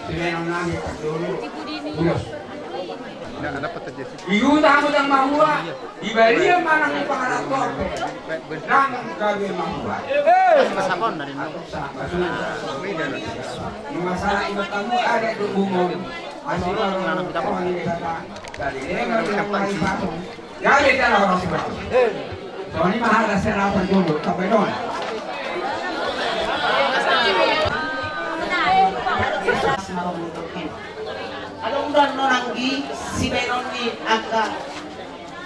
sibahenon nami parjolo. Ulos. Di huta hamu ndang mahua, di balian manang di pangarantoan pe ndang gabe mahua. Nunga salah iba tamu adat do bumon. Asi baru kawan ni kata. Jadi dia nggak bisa main pasung. Gabe tanah orang si baru. Soalnya mahal dah saya lapar dulu, sampai dong. Adong do annon anggi sibahenon ni angka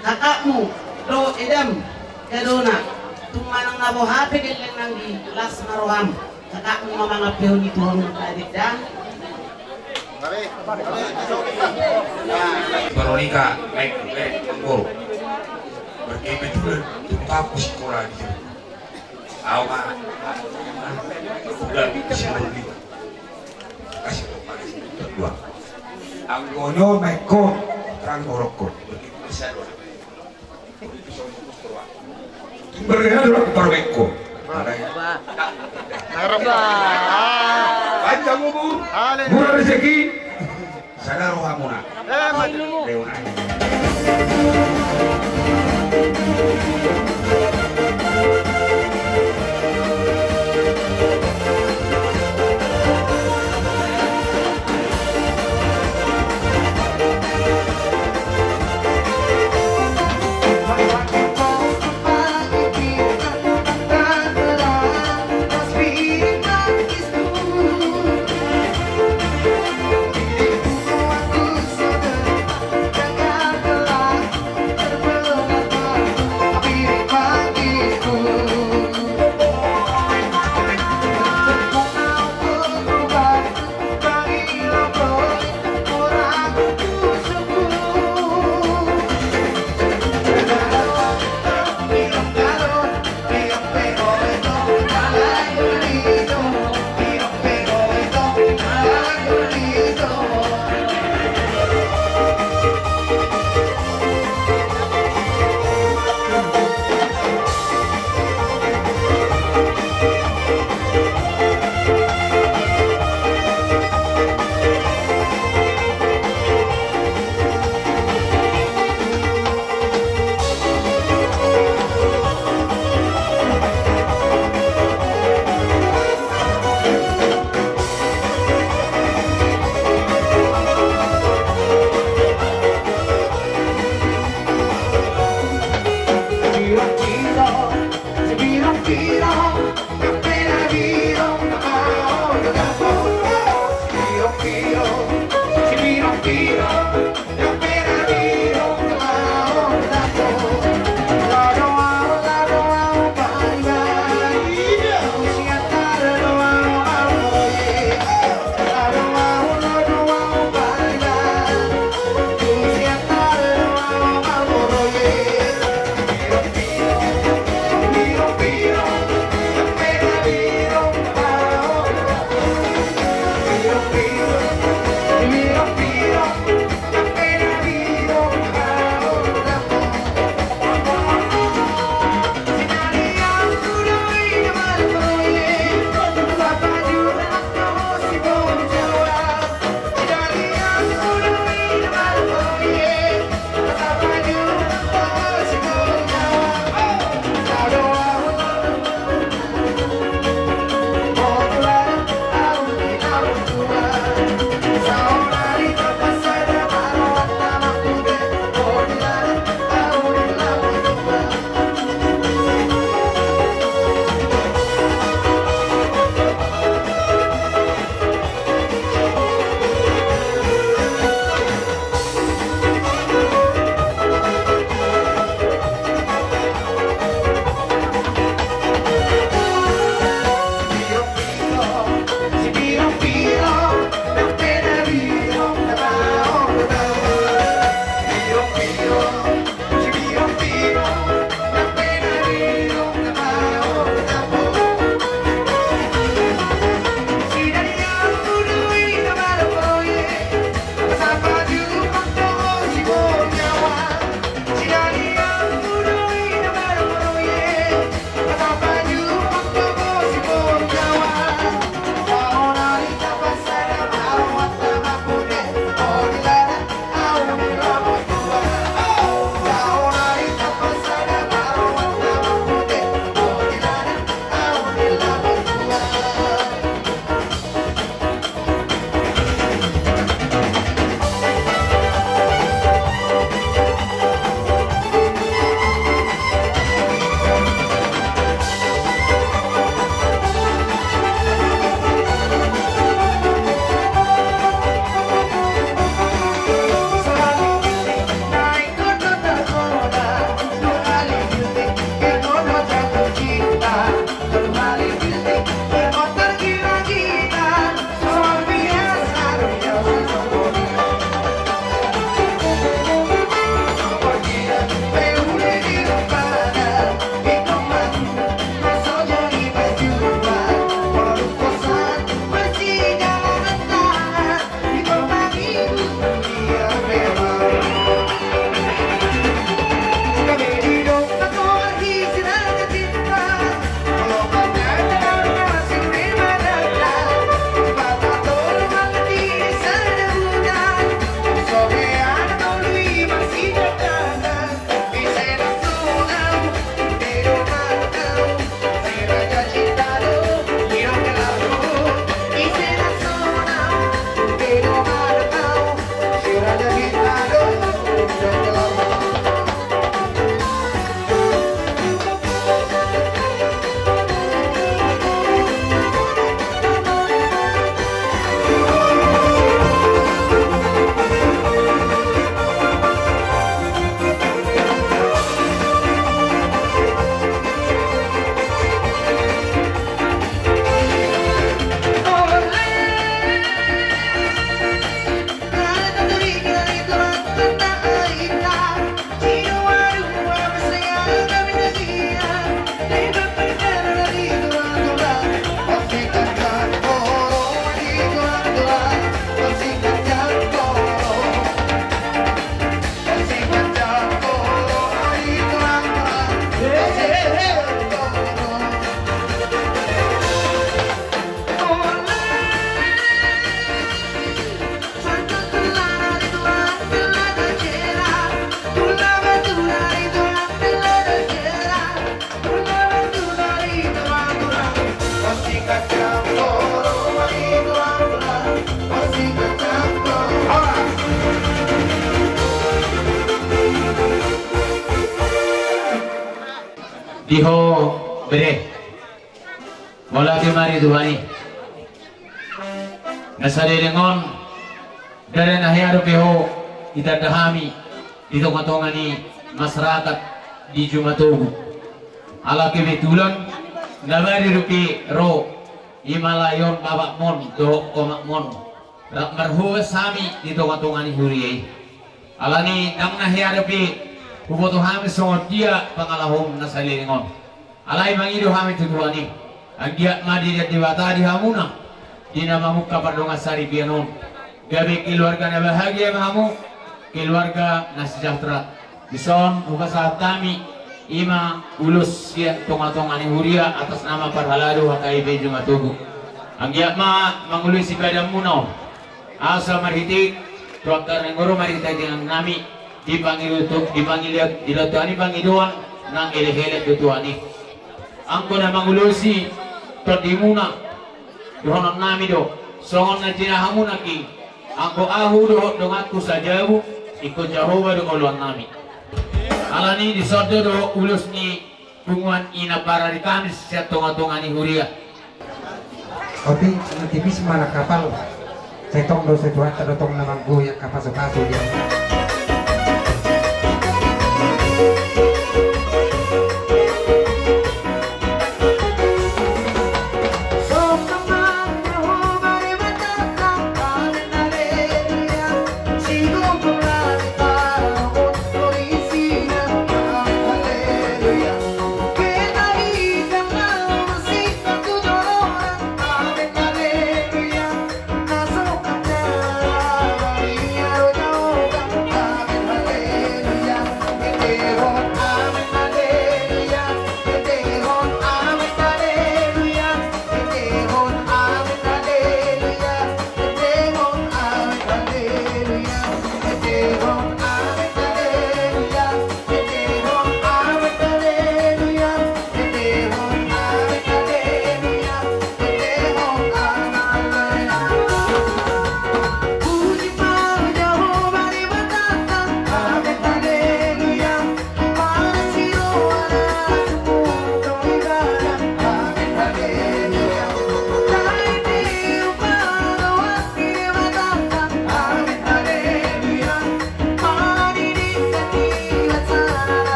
kakakmu dohot edam, gadona. Tung manang na boha pe gelleng nanggi, las ma roham. Kakakmu ma mangampehon i tu ho, nunga denggan. Veronika, baik, baik, manggoru. Berkebetulan tung tahu sekolah di sini. Au ma, udah di sini. Kasih kau pada sini berdua. Anggo nyo maiko, terang borokko. Bisa doang. Bergaya dulu baru maiko. Panjang umur, murah rezeki, sada rohamuna. Leon aja. Di ho bere, mauliate ma di Tuhan i. Na saleleng on, dada na hea dope ho ditanda hami di tongatonga ni masyarakat di Jumatogu. Ala kebetulan na bere dope ro, i ma lae on bapakmon dohot omakmon, rap marhobas hami di tongatonga ni huria i. Alani ndang na hea dope huboto hami songon dia pangalahom na saleleng on. Alai mangido hami tu Tuhan i, anggiat ma dilean Debata di hamuna di na mamungka pardongansaripeon on, gabe keluarga na bahagia ma hamu, keluarga na sejahtera. Dison hupasahat hami i ma ulos sian tongatonga ni huria atas nama parhalado H K I P Jumatogu. Anggiat ma mangulosi badanmuna on, asa marhite tu angka na ningku ro marhite tangiang nami, dipangido tu, dipangido, dipangido Tuhan i pangidoan nang elek-elek do Tuhan i. Anggo na mangulosi tondimuna, dohonon nami do, songon na jinahami nangkin, anggo ahu dohot donganku sajabu, ingkon Jahowa do oloan nami. Alani dison do dohot ulos ni punguan ina parari kami sian tongatonga ni huria. Otik, na tipis ma na kapal. Sai tong do, sai Tuhanta do tong na manggoyang kapasupasu dia.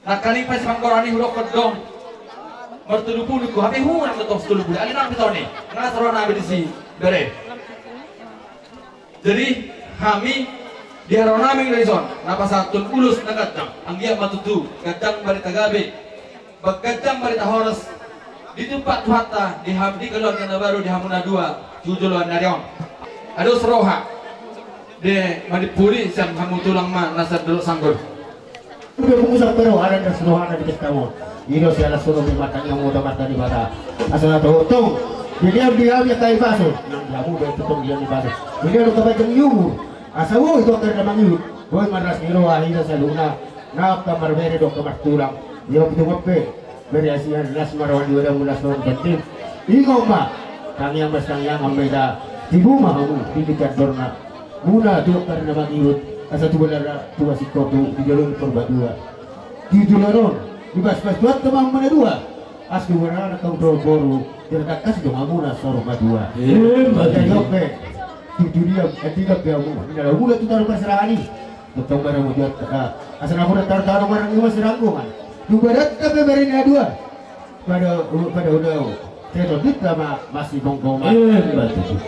Nangkaning pe sipanggora ni hudokkon do martolu pulu, hape hurang do tos tolu pulu. Alai nang pitoni, nang saro na be disi bere. Jadi hami di haroro nami do dison na pasahathon ulos na ganjang, anggiat ma tutu ganjang barita gabe, ganjang barita horas, ditumpak Tuhanta di ham, di keluarga na baru di hamu na dua, tu joloan ni ari on. Ados roha, de, madimpuli sian hamu tulang ma na sian Dolok Sanggor. Udah kumusap baru ada das rohana di pesta mo. I do siala suruh di mata yang muda mata di mata. Asal ada untung. Bilian biar dia kai baso. Nang jamu baik betul dia di baso. Bilian lu kabai jeng yumu. Asa wo itu akan ada mangiut. Boy maras ni roha hina saluna. Na kamar bere do kamar tulang. Dia betul ngope. Bere asian las marwan di wadamu las marwan penting. Ingo ma. Tangiang mas tangiang ambe da. Tibu ma hamu. Di kitan dorna. Muna tu karena mangiut, asa tu balara tu asikotu di jolo ni Purba dua. Di jolo on, di bas-bas tuat temang mana dua. As tu balara kau dol boru, di ratak kas do mamuna soro madua. Eh, jadi ope. Di dunia, eh, tidak dia mu. Ina lalu mula tu taruh pasarangan i. Tentang barang mudiat, ah, asa namuna taruh-taruh barang ima seranggungan. Tu barat tapi beri na dua. Pada, pada udah. Saya tondit sama masih bongkong. Eh, betul.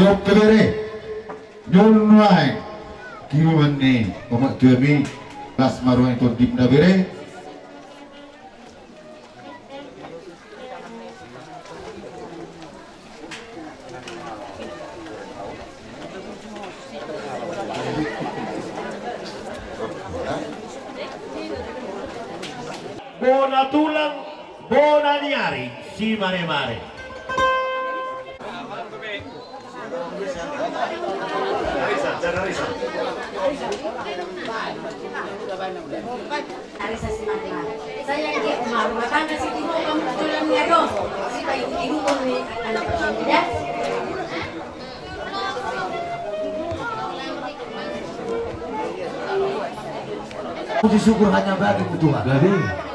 Oke bere. Nol nuaeng. Kiriman ni omak tuami. Las ma ruang tondimna bere. Bona tulang, bona ni ari, simaremare. Arisa, cara arisa. Arisa simaremare. Saya dia rumah, rumah tangga sitiruon, kamu tulang ni adong. Sipairutirui anak pertama. Puji syukur hanya bagimu, Tuhan. Jadi.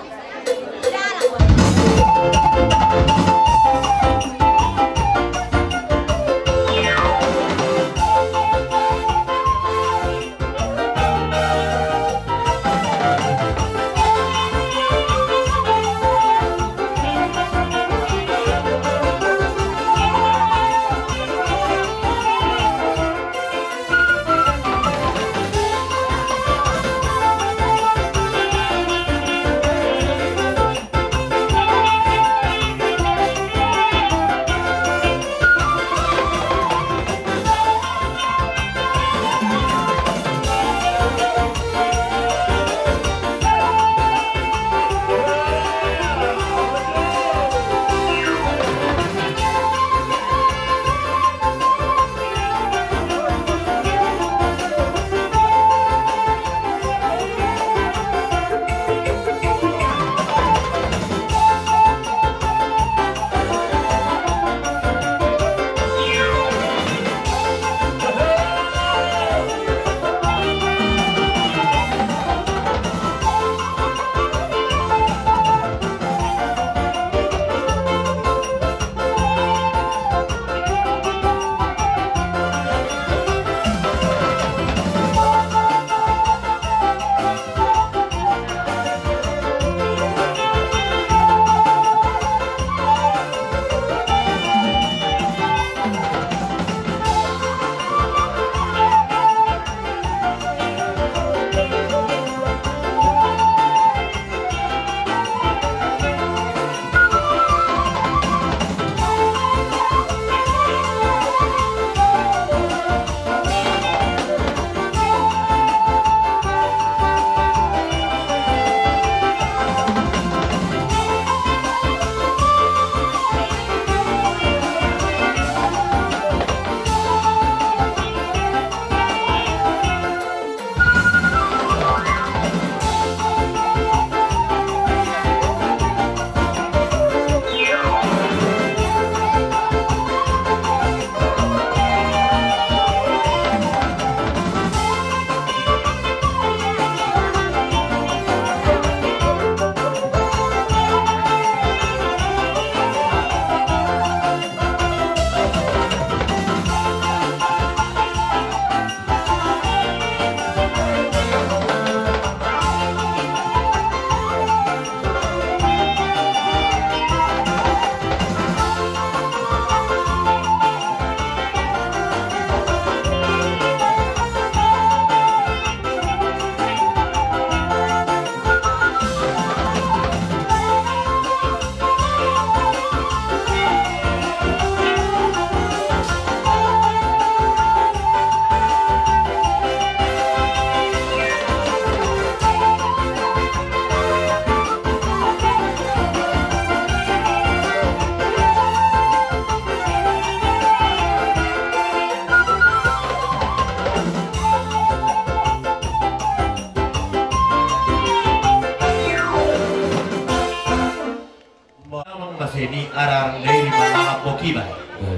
Amang maseni arang dari mana bokiba.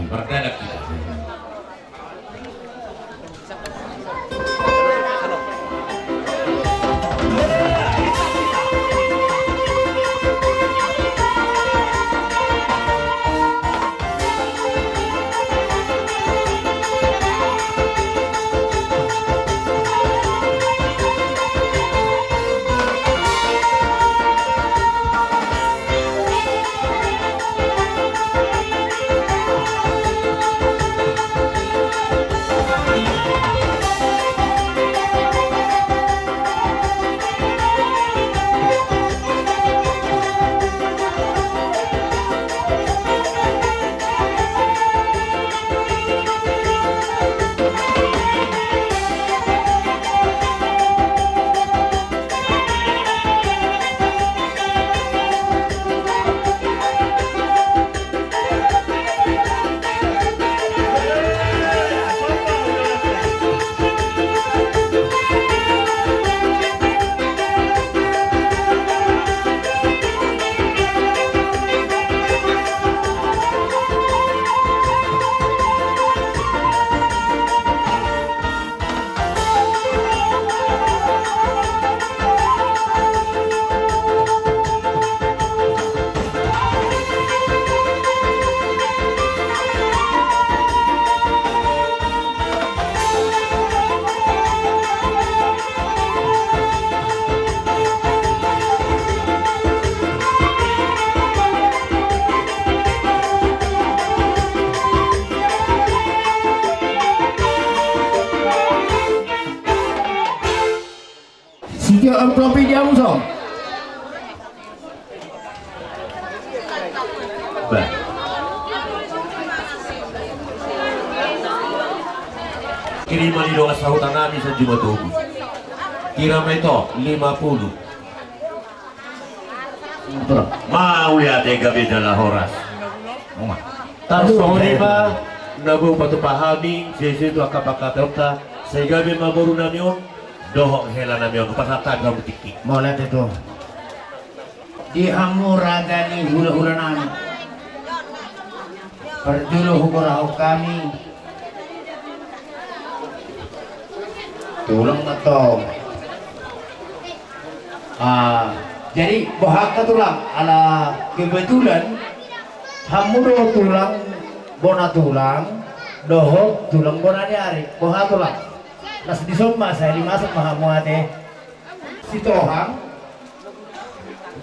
Berdadak kita. Amplop i di hamu, Song. Bah. Kirim ma di dongan sahuta nami San Juma Tobu. Kirim ma ito, lima puluh. Mauliate, gabe jala horas. Tarsongon i ma na boi patupa hami, sesuai tu angka pangkataionta, sai gabe ma boru nami on dohot hela nami on, pasahat hami hamu tingki. Mauliate tu. Di hamu raja ni hulahula nami. Parjolo huborahon hami. Tulang ma tong. Ah, jadi boha angka tulang, ala kebetulan hamu do tulang bona tulang dohot tulang bona ni ari. Boha tulang? Las di son ma, sai limasan ma hamu ate. Sitohang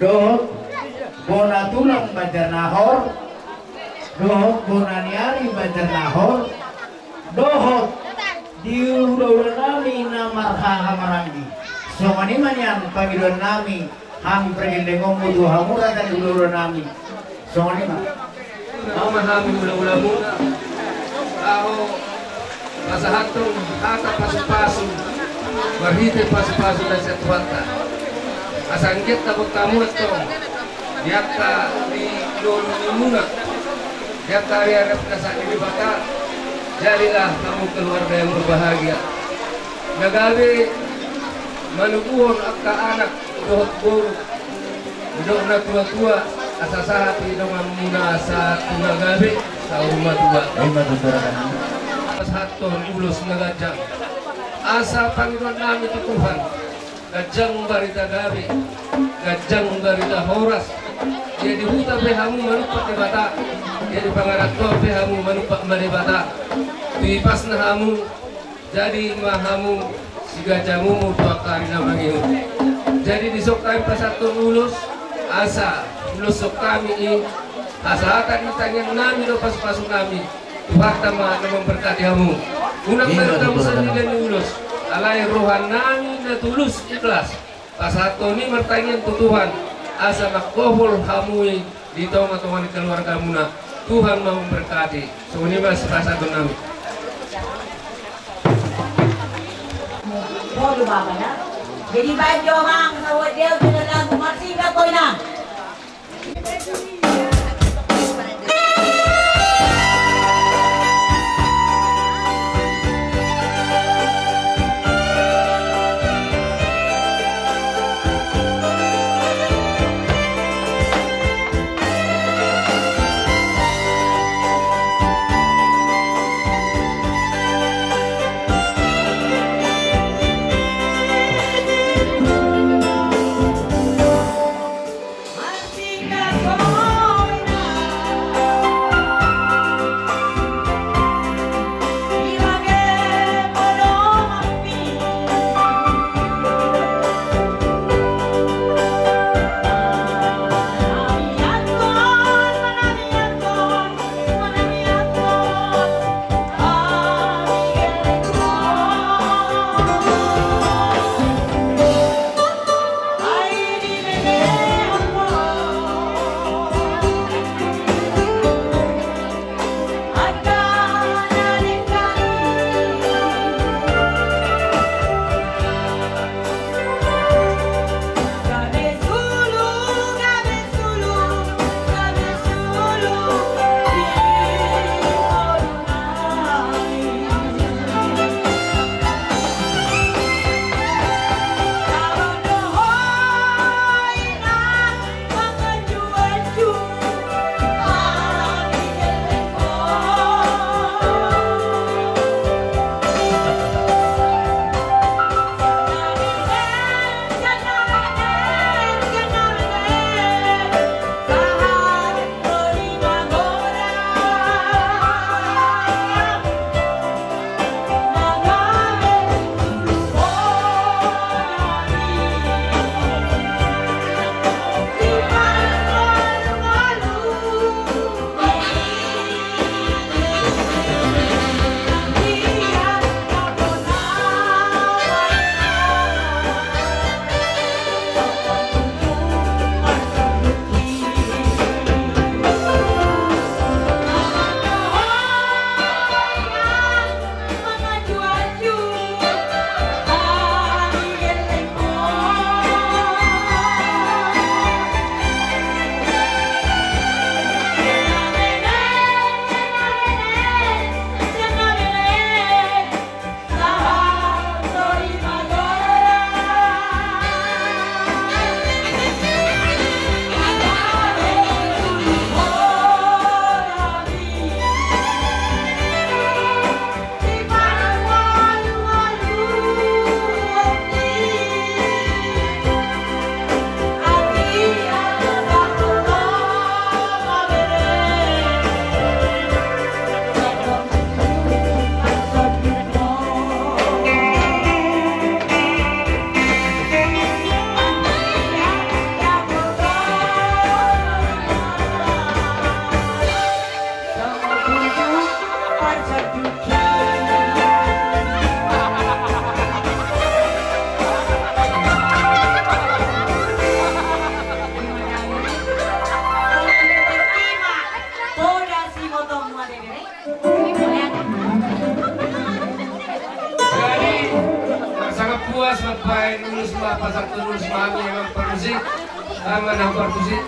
dohot bona tulang Banjarnahor, dohot bona ni ari Banjarnahor, dohot di hulahula nami na marhaha maranggi. Songon i ma nian pangidoan nami, hami pargellengonmu tu hamu raja ni hulahula nami. Songon i ma. Hamu ma hami hulahulamu, laho pasahathon hata pasupasu marhite pasupasu na sian Tuhanta. Asa anggiat dapothon hamu antong di angka di dolok ni muna, di angka ari ari na sahat ni Debata, jadilah hamu keluarga yang berbahagia. Na gabe manubuhon angka anak dohot boru, didok na tuatua, asa sahat i donganmuna sahat tu na gabe, saur matua. Ima tutu raja nami. Pasahathon ulos na ganjang. Asa pangidoan nami tu Tuhan, ganjang barita gabe, ganjang barita horas. Ia di huta pe hamu manumpak Debata, ia di pangarantoan pe hamu manumpak ma Debata. Tu ipasna hamu, jadi ma hamu siganjang umur tu angka ari na mangihut. Jadi dison hami pasahathon ulos, asa uloshon hami i, hasahatan ni tangiang nami dohot pasupasu nami, Tuhanta ma na mamberkati hamu. Unang ma hita musa ni ulos, alai roha nami na tulus ikhlas pasahathon i martangiang tu Tuhan, asa mangkohol hamu i di tonga-tonga ni keluargamuna. Tuhan ma mamberkati. Songon i ma sipasahaton nami. Jadi bajo mang sawa dia sudah lagu masih nggak kau inang. Jadi, sangat puas, Bapak, ulos ma, pasak ulos ma, memang permisi. Tangan yang perkusi.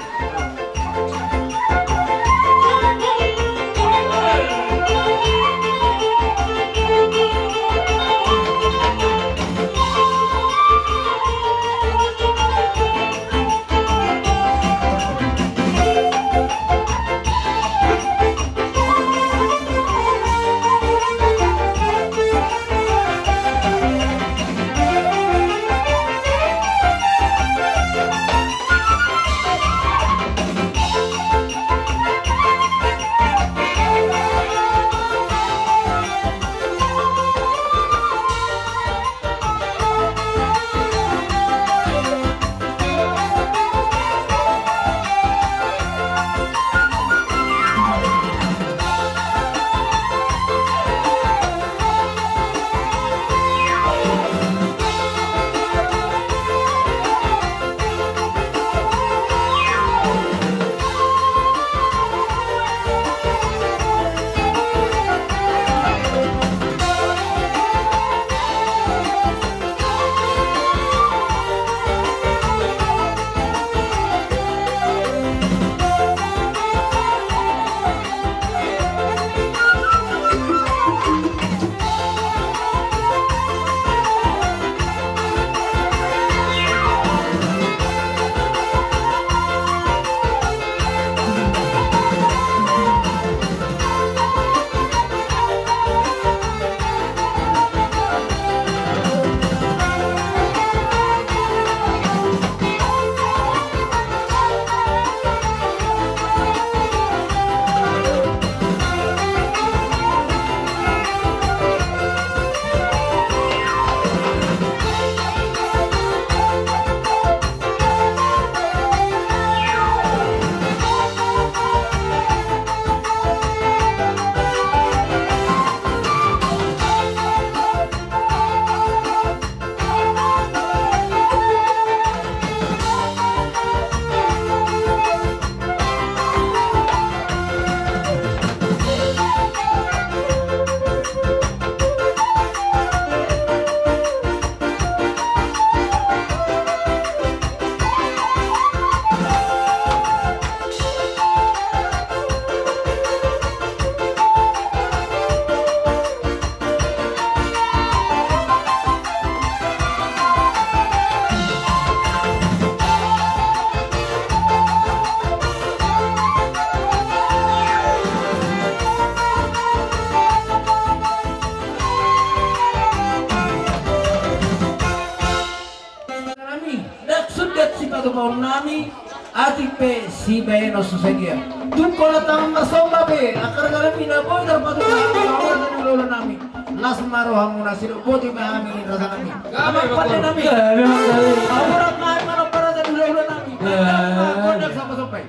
Nami, ndang sundat sipatupaonnami, atik pe sibahenon so sadia. Tung holan tahe marsomba pe, angka rajanami na boi tarpatupa, raja ni hulahula nami. Las ma rohamuna, sidok boti ma hami rajanami. Amang pande nami. Amurat ma hami manomba raja ni hulahula nami. Gondang ma, gondang somba-somba i.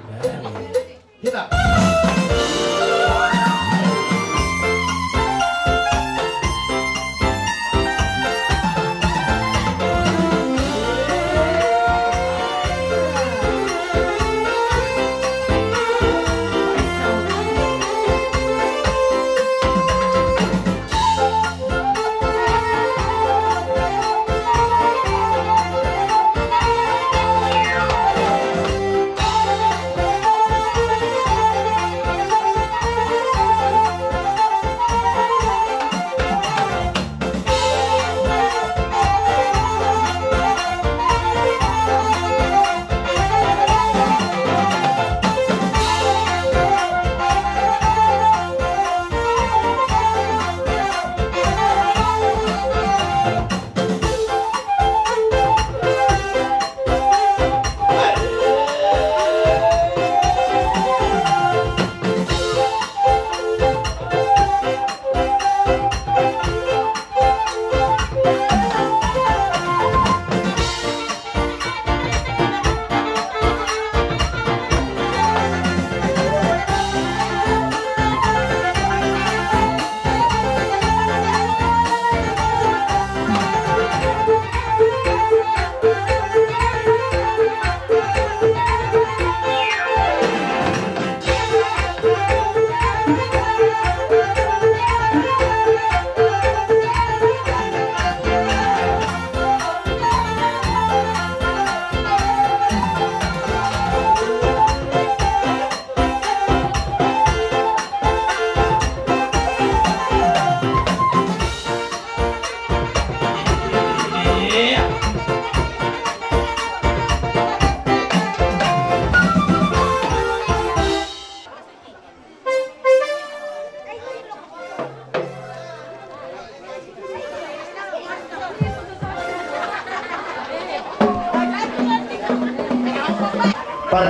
Hita.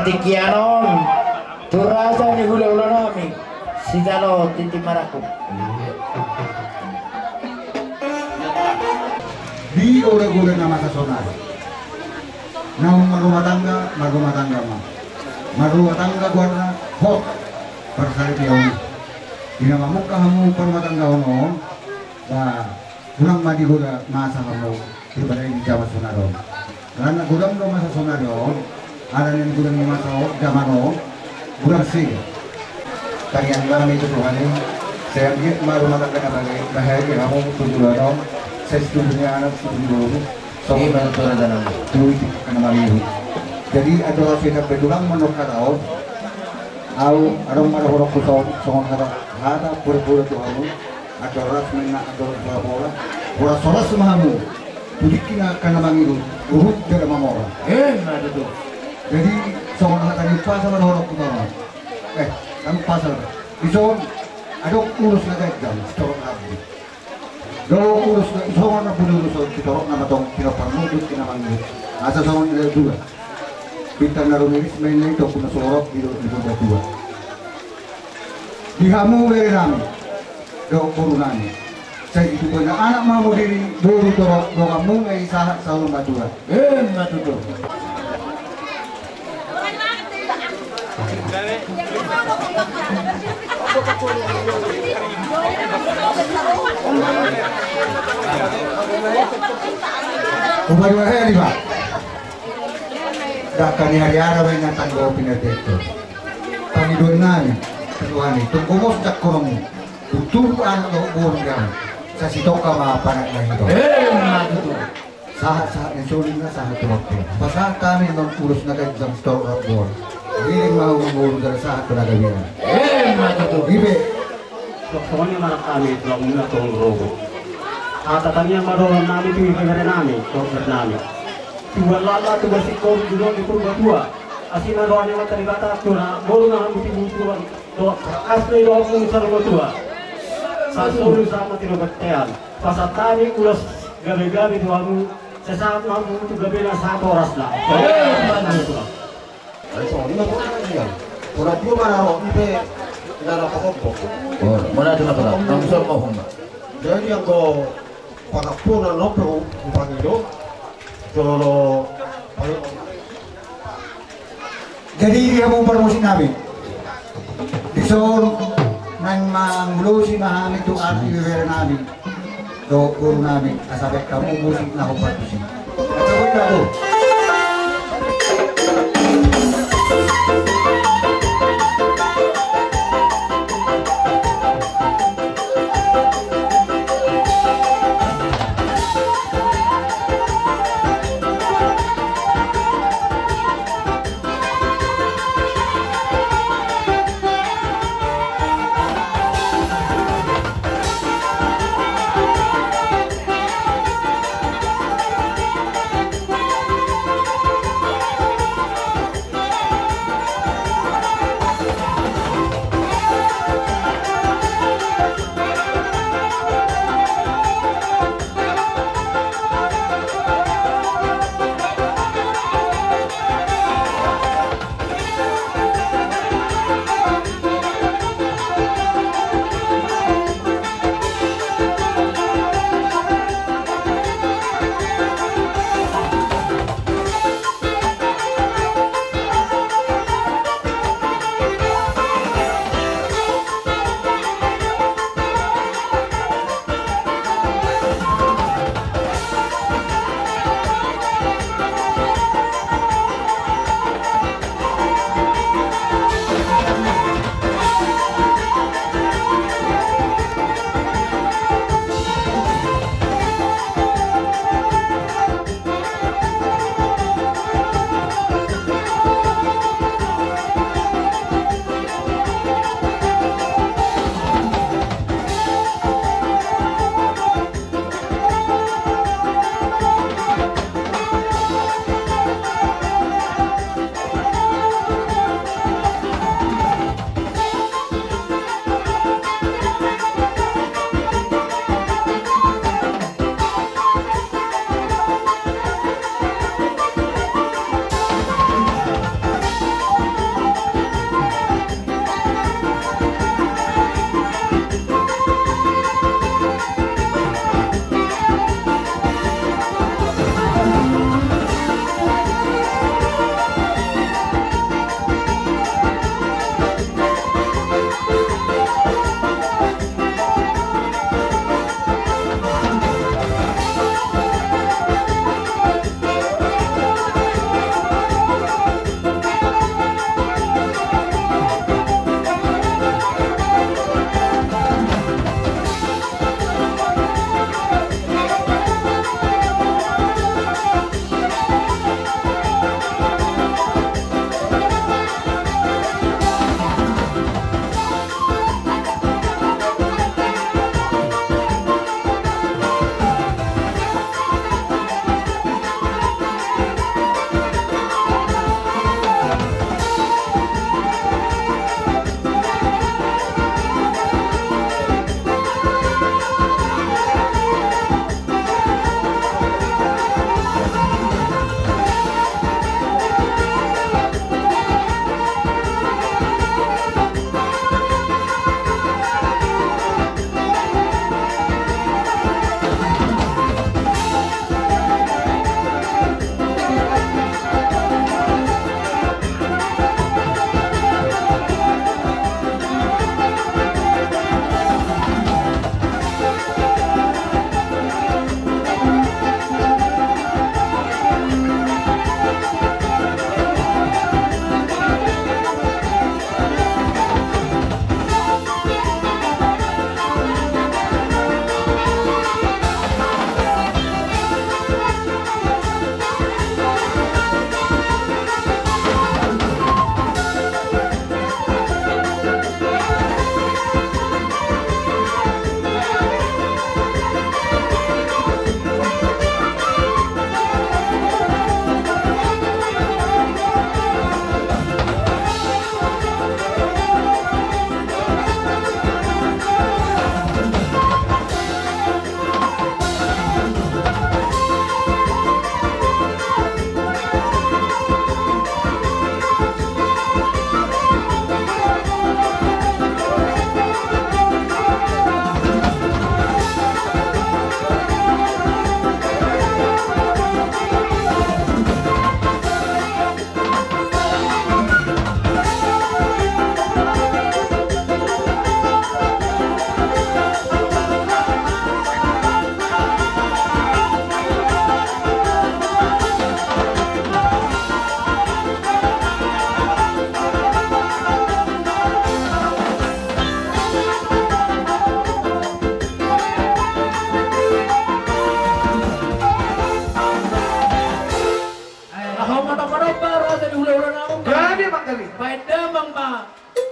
Dengke on tu raja ni hulahula nami, sijalo tintin marangkup. Di goda-goda na masa sonari, naung marrumah tangga, marrumah tangga ma. Marrumah tangga goarna hot, parsaripeon. Di na mamungka hamu parrumahtanggaon on, ba, unang ma digoda masa hamu, daripada di jaman sonari on. Alana godang do masa sonari on, alana godang ni masa on, jaman on, godang sega. Tangiang nami tu Tuhan i, sai anggiat ma rumah tangga na badia, bahagia hamu tu joloan on, sai situtu ni anak, situtu ni boru, songon na tutu na mangihut. Jadi, andorang so i pe unang mandok hata on, au, adong ma dohononku songon, songon hata, hata pura-pura tu hamu, andorang ras ma inna, andorang pola-pola, horas-horas ma hamu. Tu tingki na angka na mangihut, huhut jala mamora. Eh, na tutu. Jadi, songon hata ni umpasa ma dohononku songon. Eh, kan umpasa. Dison, adong ulos na ganjang, sitorop rambu. Adong ulos na, songon na buni ulos on, sitorop na ma tong, tinopa mudut, tina mangihut. Asa songon na dua. Bintang na rumiris ma inna i, tongku na sumorop, di, di gondang dua. Di hamu bere nami, dohot boru nami. Sai ditubuhon anak ma hamu diri, boru torop, donganmuna i sahat saur matua. Emma tutu. Upa dua heli, Pak. Dangka ni hariara ma inna tanggo pinardeto. Pangidoan nami, Tuhan i, tunggu mos cakkoronmu. Tutu anak dohot boru jam. Sasitoka ma panak na hito. Eh, na tutu. Sahat-sahat ni soli na sahat tu waktu. Pasahat hami non ulos na ganjang sitorop rambu on. Giling ma hamu boru jala sahat tu na gabe. Eh, na tutu. Ibe. Songon i ma nang hami, tulang muna tong rogo. Hata tangiang ma dohonon nami tu ibebere nami, dohot bere nami. Tubuan lala, tubuan singkoru, tubuan di Purbatua. Asi ma dohonon ni Amanta Debata, tu na boru na hamu tibu tuan, dohot asli dohot muna saur matua. Sasolu sama tinopa tean. Pasahat hami ulos gabe-gabe tu hamu, sai sahat ma hamu tu gabe na sahat horasna. Eh, mantap. Ai songon i ma pola na dia. Pola dia ma na ro, ipe na na pakompok. Oh, mana tu na pola? Nang son ma homa. Jadi anggo pangampunan on pe hupangido. Jolo. Jadi di hamu parmusik nami. Dison naeng mangulosi ma hami tu anak ibebere nami. Dohot boru nami, asa baen hamu musik na hombar tusi. Asa boi na tu.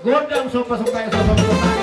Gondang somba somba, somba somba.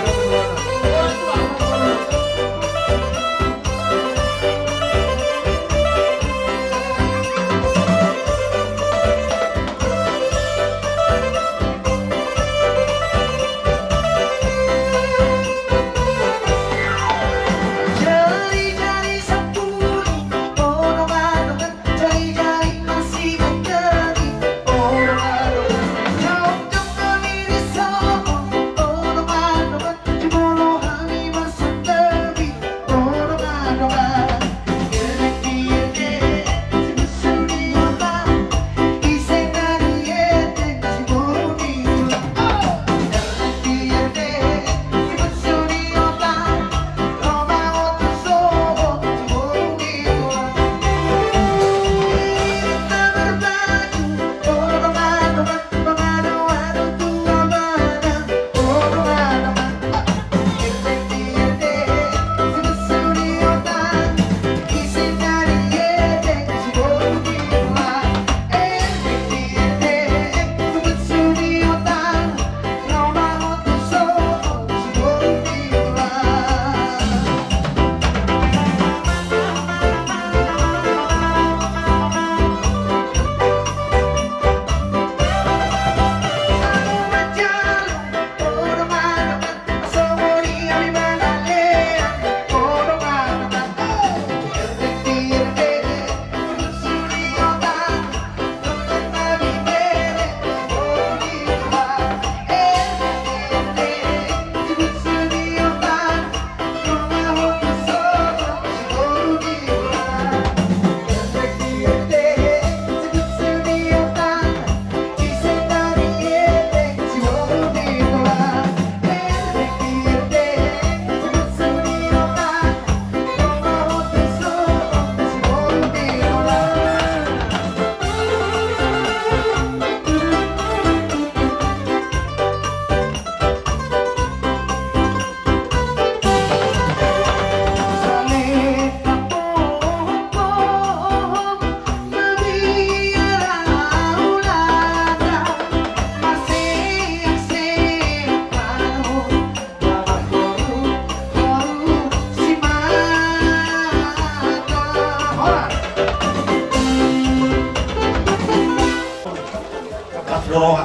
Las do roha.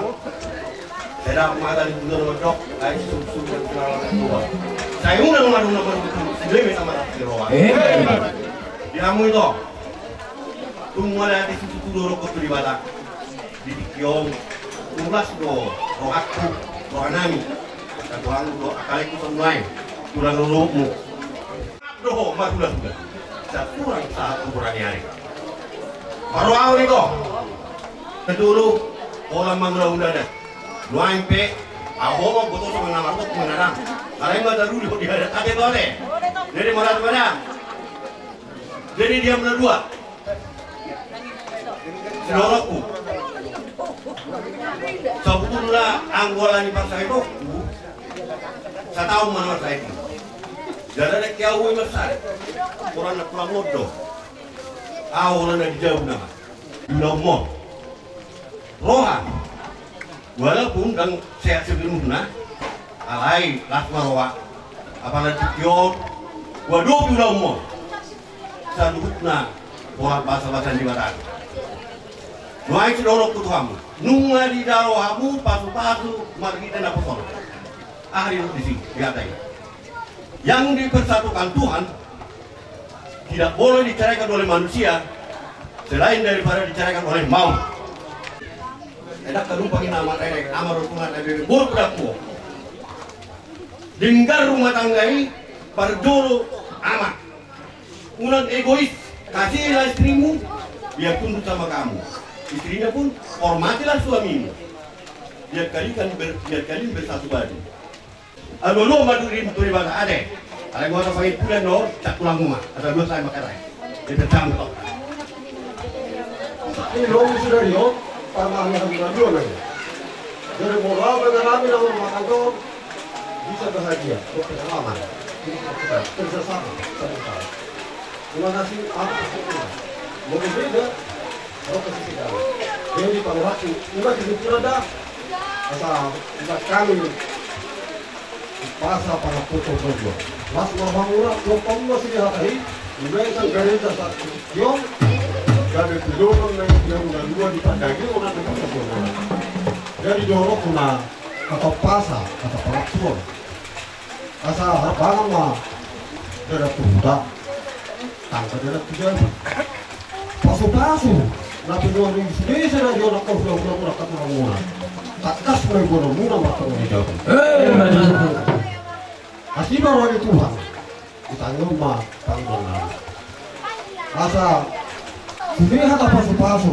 Sai dapot ma hata ni guru na mandok, ai sungsung dan kilala na tua. Sai unang ma dong na mandok, sude ma sama las ni roha. Eh. Di hamu ito. Tung mauliate susutu do rohangku tu Debata. Di tingki on, las do rohangku, rohanami. Satuangku do, angka laengku samuae. Tulang lolomu. Dohot marhulahula. Saturang sahat tu hurang ni ari. Marroha ma ito. Sadulu, holan mangulahula da. Nuaeng pe, ahu ma boto songon na marhot manadang. Alai ma taruli ho di adat ate to ate. Jadi marhot manadang. Jadi diam na dua. Sidohononku. Sabotulna anggo ala ni parsahitku, sataon ma na marsahit. Jala dengke ahu i marsahit. Holan na tulang on do. Ahu holan na di jabu nama. Di ulaonmu. Roha. Walaupun ndang sehat sepenuhna, alai las ma roha. Apala di tingki on, huadopi ulaonmu. Saluhutna holan basabasa ni Debata. Nuaeng sidohononku tu hamu. Nunga didao hamu pasupasu marhite naposo. Aha didok disi, di hata i. Yang dipersatukan Tuhan tidak boleh diceraikan oleh manusia selain daripada diceraikan oleh maut. Edak kadumpang ina amat enek, ama dohot tulang na bebe, boru pedangku. Denggan rumah tangga i parjolo ama. Unang egois, kasihlah istrimu, dia tunduk sama kamu. Istrinya pun hormatilah suamimu. Biar kalian ber-, biar kalian bersatu padu. Alu-alu ma duri muturi bana ade. Alai gua tak pakai pulen no, cak tulang uma. Ada dua saya makan rai. Dia pecah betok. Ini lo sudah rio, pernah yang sudah dua lagi. Jadi moral dengan kami nama makan tuh bisa bahagia, berpengalaman. Jadi kita kerja sama, sama-sama. Terima kasih, apa sih? Mau berbeda, apa sih kita? Jadi pada waktu, terima kasih, dah. Asal, buat kami, Pasa pala foto foto. Las ma pangura, lo pangura sini hata i. Mulai sang gareja sa kiong. Gabe pilonon na yang udah dua di pandagi orang dengan foto. Jadi jorok na kata pasa, kata pala foto. Asa harbangan ma. Jadi tuta. Tangka dia tu jabu. Pasu-pasu. Na pinuang di sini saya dia nak kau pulang-pulang nak kau pulang-pulang. Takas mai bono muna matang di jabu. Eh, maju. Asi baru lagi Tuhan. Ditanggung ma tanggung. Asa sude hata pasu-pasu.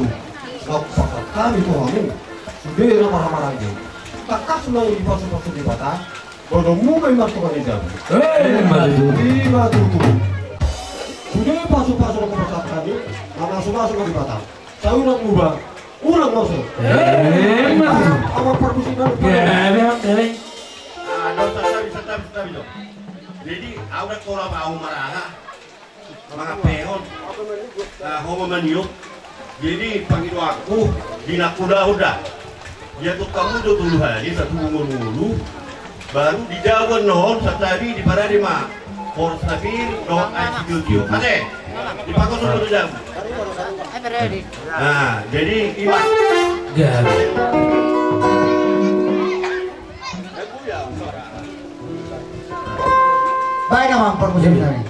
Nak pasak kami Tuhanmu. Sude nama hamarangge. Takas mai di pasu-pasu di batang. Bodomu ma i martonga ni jabu. Eh, ima tutu. Ima tutu. Sude pasu-pasu na kupasahat hami, na masu-masu na di batang. Sai unang muba, unang mose. Eh, ima tutu. Ama parmusikan. Eh, memang, memang. Ah, dong, santabi, santabi, santabi, dong. Jadi, au dang tora mau maranga. Mangampehon. Ah, ho ma maniop. Jadi pangidoanku di nangkudahon da. Dia tu kamu do tolu hali satu ngolu-ngolu. Baru di jabu on santabi diparade ma. Porsapir dohot aek sitio-tio. Ate. Dipakoso do jabu. Nah, jadi ima. Gabe. Baik, Amang, parmusikan nami.